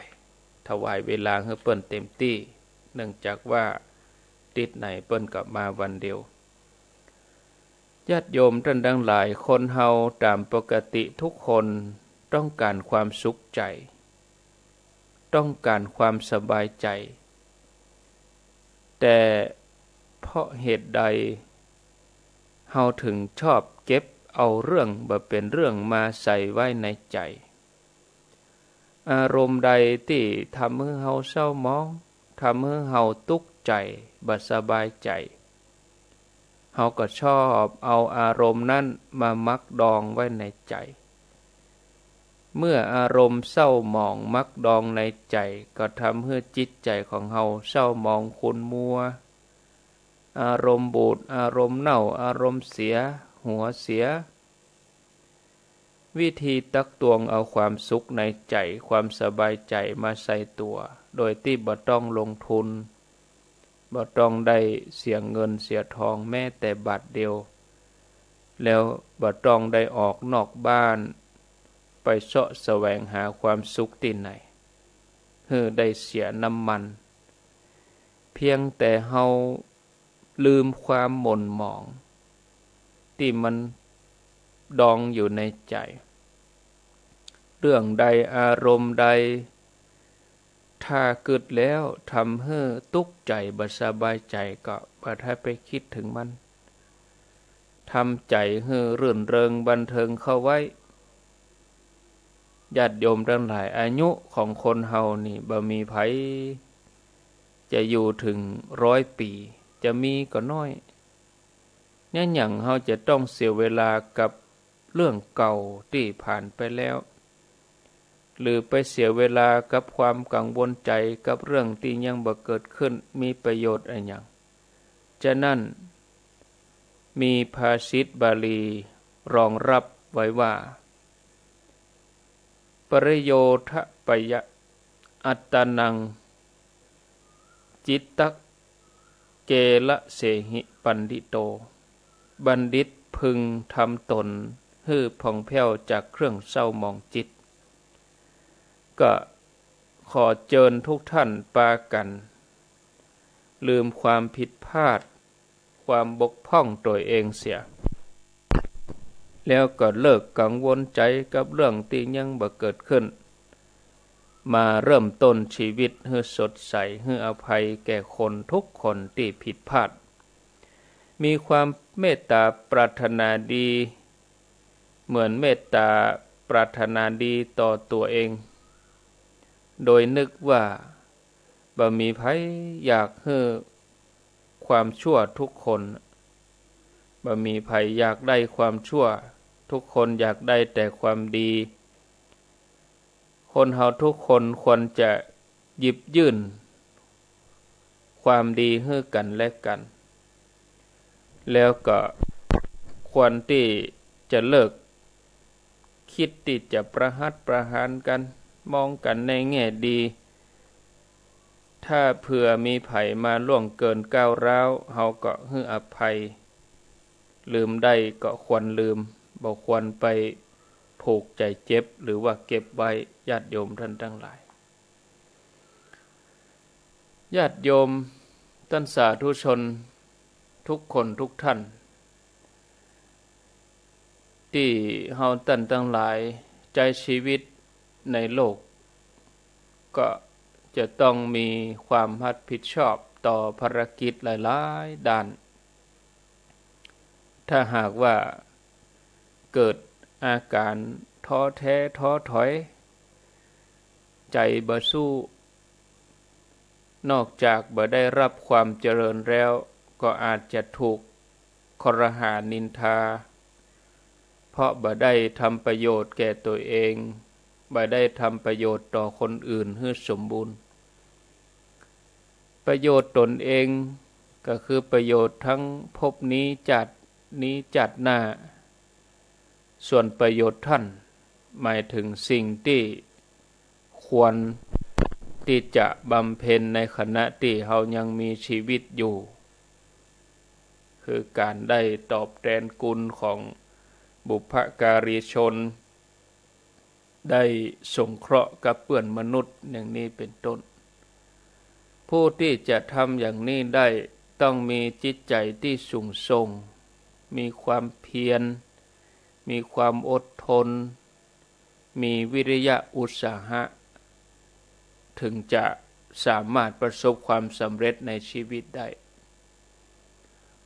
ถวายเวลาหื้อเปิ้นเต๋มตี้ เนื่องจากว่าติดไหนเปิ้นก็มาวันเดียว ญาติโยมต้านตังหลาย คนเฮาต๋ามปกติทุกคนต้องก๋านความสุขใจ๋ ต้องก๋านความสบายใจ๋ แต่เพราะเหตุใด เฮาเถิงชอบเก็บเอาเรื่องบ่เป๋นเรื่องมาใส่ไว้ในใจ๋ อารมณ์ใดตี้ทำหื้อเฮาเศร้าหมอง ทำหื้อเฮาตุ๊กข์ใจ๋ บ่สบายใจ๋ เฮาก็ชอบเอาอารมณ์นั้นมาหมักดองไว้ในใจ๋ เมื่ออารมณ์เศร้าหมองหมักดองในใจ๋ ก็ทำหื้อจิตใจ๋ของเฮาเศร้าหมองขุ่นมัว อารมณ์บูด อารมณ์เน่า อารมณ์เสีย หัวเสีย วิธีตักตวงเอาความสุขในใจ๋ ความสบายใจ๋มาใส่ตั๋ว โดยตี้บ่ต้องลงทุน บ่ต้องได้เสียเงินเสียทองแม้แต่บาทเดียว แล้วบ่ต้องได้ออกนอกบ้าน ไปเซาะแสวงหาความสุขตี้ไหน หื้อได้เสียน้ำมัน เพียงแต่เฮาลืมความหม่นหมอง ตี้มันดองอยู่ในใจ๋ เรื่องใดอารมณ์ใด ถ้ากึ๊ดแล้วทำหื้อตุ๊กข์ใจ๋ บ่สบายใจ๋ ก็บ่ได้ไปกึ๊ดเถิงมัน ทำใจ๋หื้อรื่นเริงบันเทิงเข้าไว้ ญาติโยมตังหลาย อายุของคนเฮานี่บ่มีใผจะอยู่เถิงร้อยปี๋ จะมีก็น้อย ยะหยังเฮาจะต้องเสียเวลากับเรื่องเก่าตี้ผ่านไปแล้ว หรือไปเสียเวลากับความกังวลใจ๋กับเรื่องตี้ยังบ่เกิดขึ้น มีประโยชน์อะหยัง ฉะนั้น มีภาษิตบาลีรองรับไว้ว่า ปริโยธะปยะอัตตานัง จิตตะเกละเสหิปัณฑิโต บัณฑิตพึงทำต๋นหื้อผ่องแผ้วจากเครื่องเศร้าหมองจิต ก็ขอเจิญทุกท่านปากั๋นลืมความผิดพลาด ความบกพร่องตั๋วเองเสีย แล้วก็เลิกกังวลใจ๋กับเรื่องตี้ยังบ่เกิดขึ้น มาเริ่มต้นชีวิตหื้อสดใส หื้ออภัยแก่คนทุกคนตี้ผิดพลาด มีความเมตตาปรารถนาดี เหมือนเมตตาปรารถนาดีต่อตั๋วเอง โดยนึกว่า บ่มีใผอยากหื้อความชั่วทุกคน บ่มีใผอยากได้ความชั่ว ทุกคนอยากได้แต่ความดี คนเฮาทุกคนควรจะหยิบยื่นความดีหื้อกั๋นและกั๋น แล้วก็ควรตี้จะเลิก กึ๊ดตี้จะประหัตประหารกั๋น มองกั๋นในแง่ดี ถ้าเผื่อมีใผมาล่วงเกินก้าวร้าว เฮาก็หื้ออภัย ลืมได้ก็ควรลืม บ่ควรไปผูกใจ๋เจ็บหรือว่าเก็บไว้ ญาติโยมต้านตังหลาย ญาติโยมต้านสาธุชนทุกคนทุกท่าน ตี้เฮาต้านตังหลายใจ๊ชีวิตในโลก ก็จะต้องมีความฮับผิดชอบต่อภารกิจหลายๆ ด้าน ถ้าหากว่าเกิดอาก๋านท้อแท้ท้อถอย ใจ๋บ่สู้ นอกจากบ่ได้ฮับความเจริญแล้ว ก็อาจจะถูกครหานินทา เพราะบ่ได้ทำประโยชน์แก่ตั๋วเอง บ่ได้ทำประโยชน์ต่อคนอื่นหื้อสมบูรณ์ ประโยชน์ตนเองก็คือประโยชน์ทั้งภพนี้ จาตินี้ จาติหน้า ส่วนประโยชน์ต้าน หมายถึงสิ่งตี้ควรตี้จะบำเพ็ญในขณะตี้เฮายังมีชีวิตอยู่ คือก๋านได้ตอบแตนคุณของบุพการีชน ได้สงเคราะห์กับเปื้อนมนุษย์อย่างนี้เป๋นต้น ผู้ตี้จะทำอย่างนี้ได้ต้องมีจิตใจ๋ตี้สูงส่ง มีความเพียร มีความอดทน มีวิริยะอุตสาหะ ถึงจะสามารถประสบความสำเร็จในชีวิตได้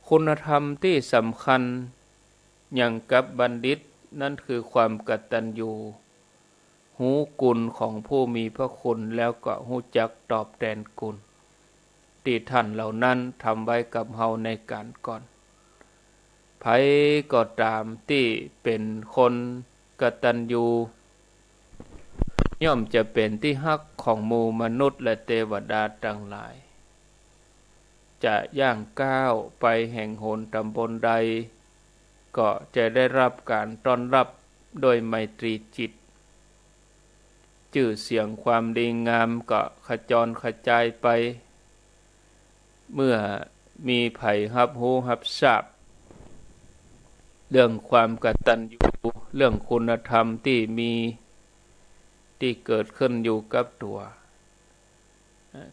คุณธรรมตี้สำคัญอย่างกับบัณฑิตนั้นคือความกตัญญู ฮู้คุณของผู้มีพระคุณแล้วก็ฮู้จักตอบแตนคุณ ตี้ต้านเหล่านั้นทำไว้กับเฮาในก๋านก่อน ใผก็ต๋ามตี้เป๋นคนกตัญญู ย่อมจะเป๋นตี้ฮักของหมู่มนุษย์และเตวดาตังหลาย จะย่างก้าวไปแห่งหนต๋ำบลใด ก็จะได้ฮับก๋านต้อนฮับโดยไมตรีจิต จื้อเสียงความดีงามก็ขจรขจายไป เมื่อมีใผฮับฮู้ฮับซาบ เรื่องความกตัญญู เรื่องคุณธรรมตี้มี ตี้เกิดขึ้นอยู่กับตั๋ว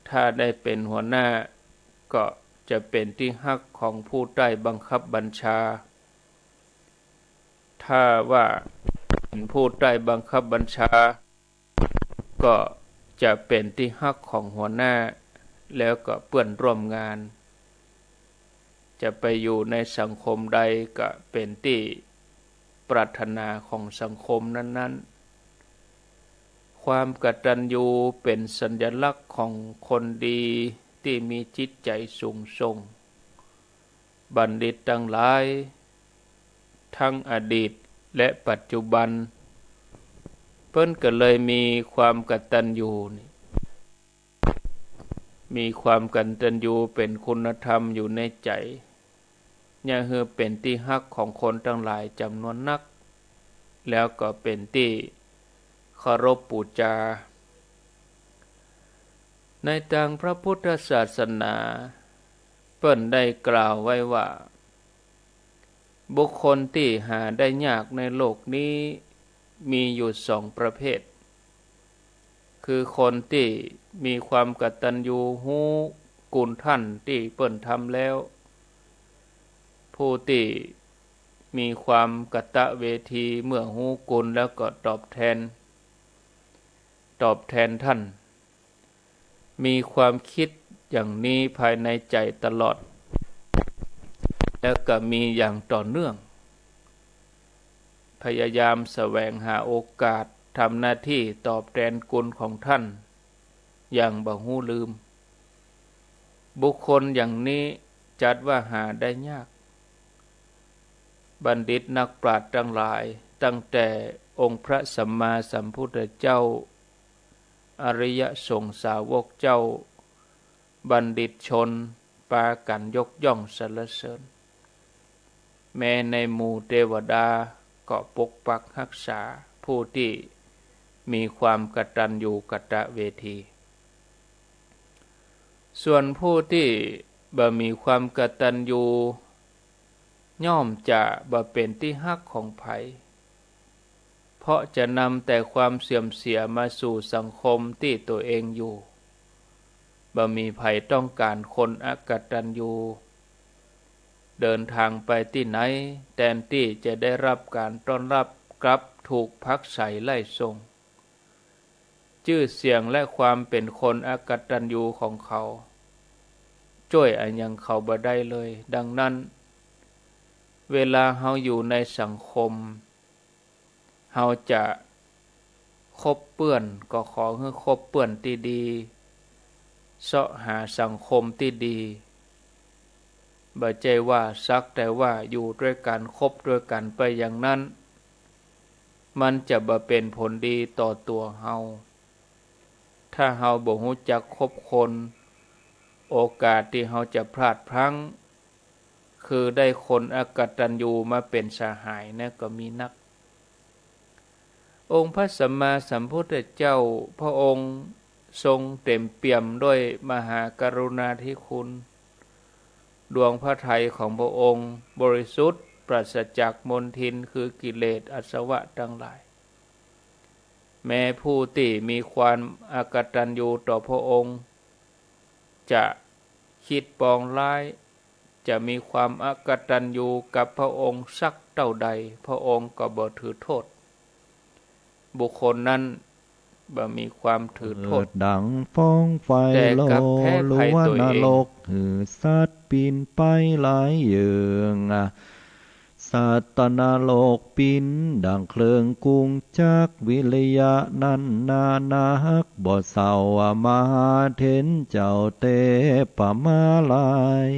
ถ้าได้เป๋นหัวหน้า ก็จะเป๋นตี้ฮักของผู้ใต้บังคับบัญชา ถ้าว่าเป๋นผู้ใต้บังคับบัญชา ก็จะเป๋นตี้ฮักของหัวหน้า แล้วก็เปื้อนร่วมงาน จะไปอยู่ในสังคมใดก็เป๋นตี้ปรารถนาของสังคมนั้นๆ ความกตัญญูเป๋นสัญลักษณ์ของคนดีตี้มีจิตใจ๋สูงส่ง บัณฑิตตังหลาย ทั้งอดีตและปัจจุบัน เปิ้นก็เลยมีความกตัญญูนี่ มีความกตัญญูเป๋นคุณธรรมอยู่ในใจ๋ เยียะหื้อเป๋นตี้ฮักของคนตังหลายจ๋ำนวนนัก แล้วก็เป๋นตี้เคารพปู๋จา ในตางพระพุทธศาสนา เปิ้นได้กล่าวไว้ว่า บุคคลตี้หาได้ยากในโลกนี้ มีอยู่สองประเภท คือคนตี้มีความกตัญญูฮู้คุณต้านตี้เปิ้นทำแล้ว ผู้ตี้มีความกตเวทีเมื่อฮู้คุณแล้วก็ตอบแทน ตอบแทนต้าน มีความกึ๊ดอย่างนี้ภายในใจ๋ตลอด แล้วก็มีอย่างต่อเนื่อง พยายามแสวงหาโอกาสทำหน้าตี้ตอบแทนคุณของต้าน อย่างบ่ฮู้ลืม บุคคลอย่างนี้จัดว่าหาได้ยาก บัณฑิตนักปราชญ์ตังหลาย ตั้งแต่องค์พระสัมมาสัมพุทธเจ้า อริยสงฆ์สาวกเจ้า บัณฑิตชนปากั๋นยกย่องสรรเสริญ แม้ในหมู่เตวดาก็ปกปักฮักษาผู้ตี้มีความกตัญญูกตเวที ส่วนผู้ตี้บ่มีความกตัญญู ย่อมจะบ่เป๋นตี้ฮักของใผ เพราะจะนำแต่ความเสื่อมเสียมาสู่สังคมตี้ตั๋วเองอยู่ บ่มีใผต้องก๋านคนอกตัญญู เดินตางไปตี้ไหน แตนตี้จะได้ฮับก๋านต้อนฮับ กลับถูกผลักไสไล่ส่ง จื้อเสียงและความเป๋นคนอกตัญญูของเขา จ้วยอะหยังเขาบ่ได้เลย ดังนั้น เวลาเฮาอยู่ในสังคม เฮาจะคบเปื้อนก็ขอหื้อคบเปื้อนตี้ดี เซาะหาสังคมตี้ดี บ่ใจ้ว่าสักแต่ว่าอยู่ตวยกั๋น คบตวยกั๋นไปอย่างนั้น มันจะบ่เป๋นผลดีต่อตั๋วเฮา ถ้าเฮาบ่ฮู้จักคบคน โอกาสตี้เฮาจะพลาดพลั้ง คือได้คนอกตัญญูมาเป๋นสหายนั้นก็มีนัก องค์พระสัมมาสัมพุทธเจ้า พระองค์ทรงเต๋มเปี่ยมด้วยมหากรุณาธิคุณ ดวงพระทัยของพระองค์บริสุทธิ์ปราศจากมลทิน คือกิเลสอาสวะตังหลาย แม้ผู้ตี้มีความอกตัญญูต่อพระองค์ จะกึ๊ดปองร้าย จะมีความอกตัญญูกับพระองค์สักเต้าใด พระองค์ก็บ่ถือโต้ษ บุคคลนั้นบ่มีความถือโต้ษ ดังฟ้องไฟ แต่กลับแพ้ภัยตั๋วเอง หื้อสัตว์ปิ้นไปหลายเยือง สัตว์นรกปิ้นดั่งเครื่องกุงจักร วิริยะนั้นหนานัก บ่เศร้าอำมาตย์เห็นเจ้าแต่ประมาลัย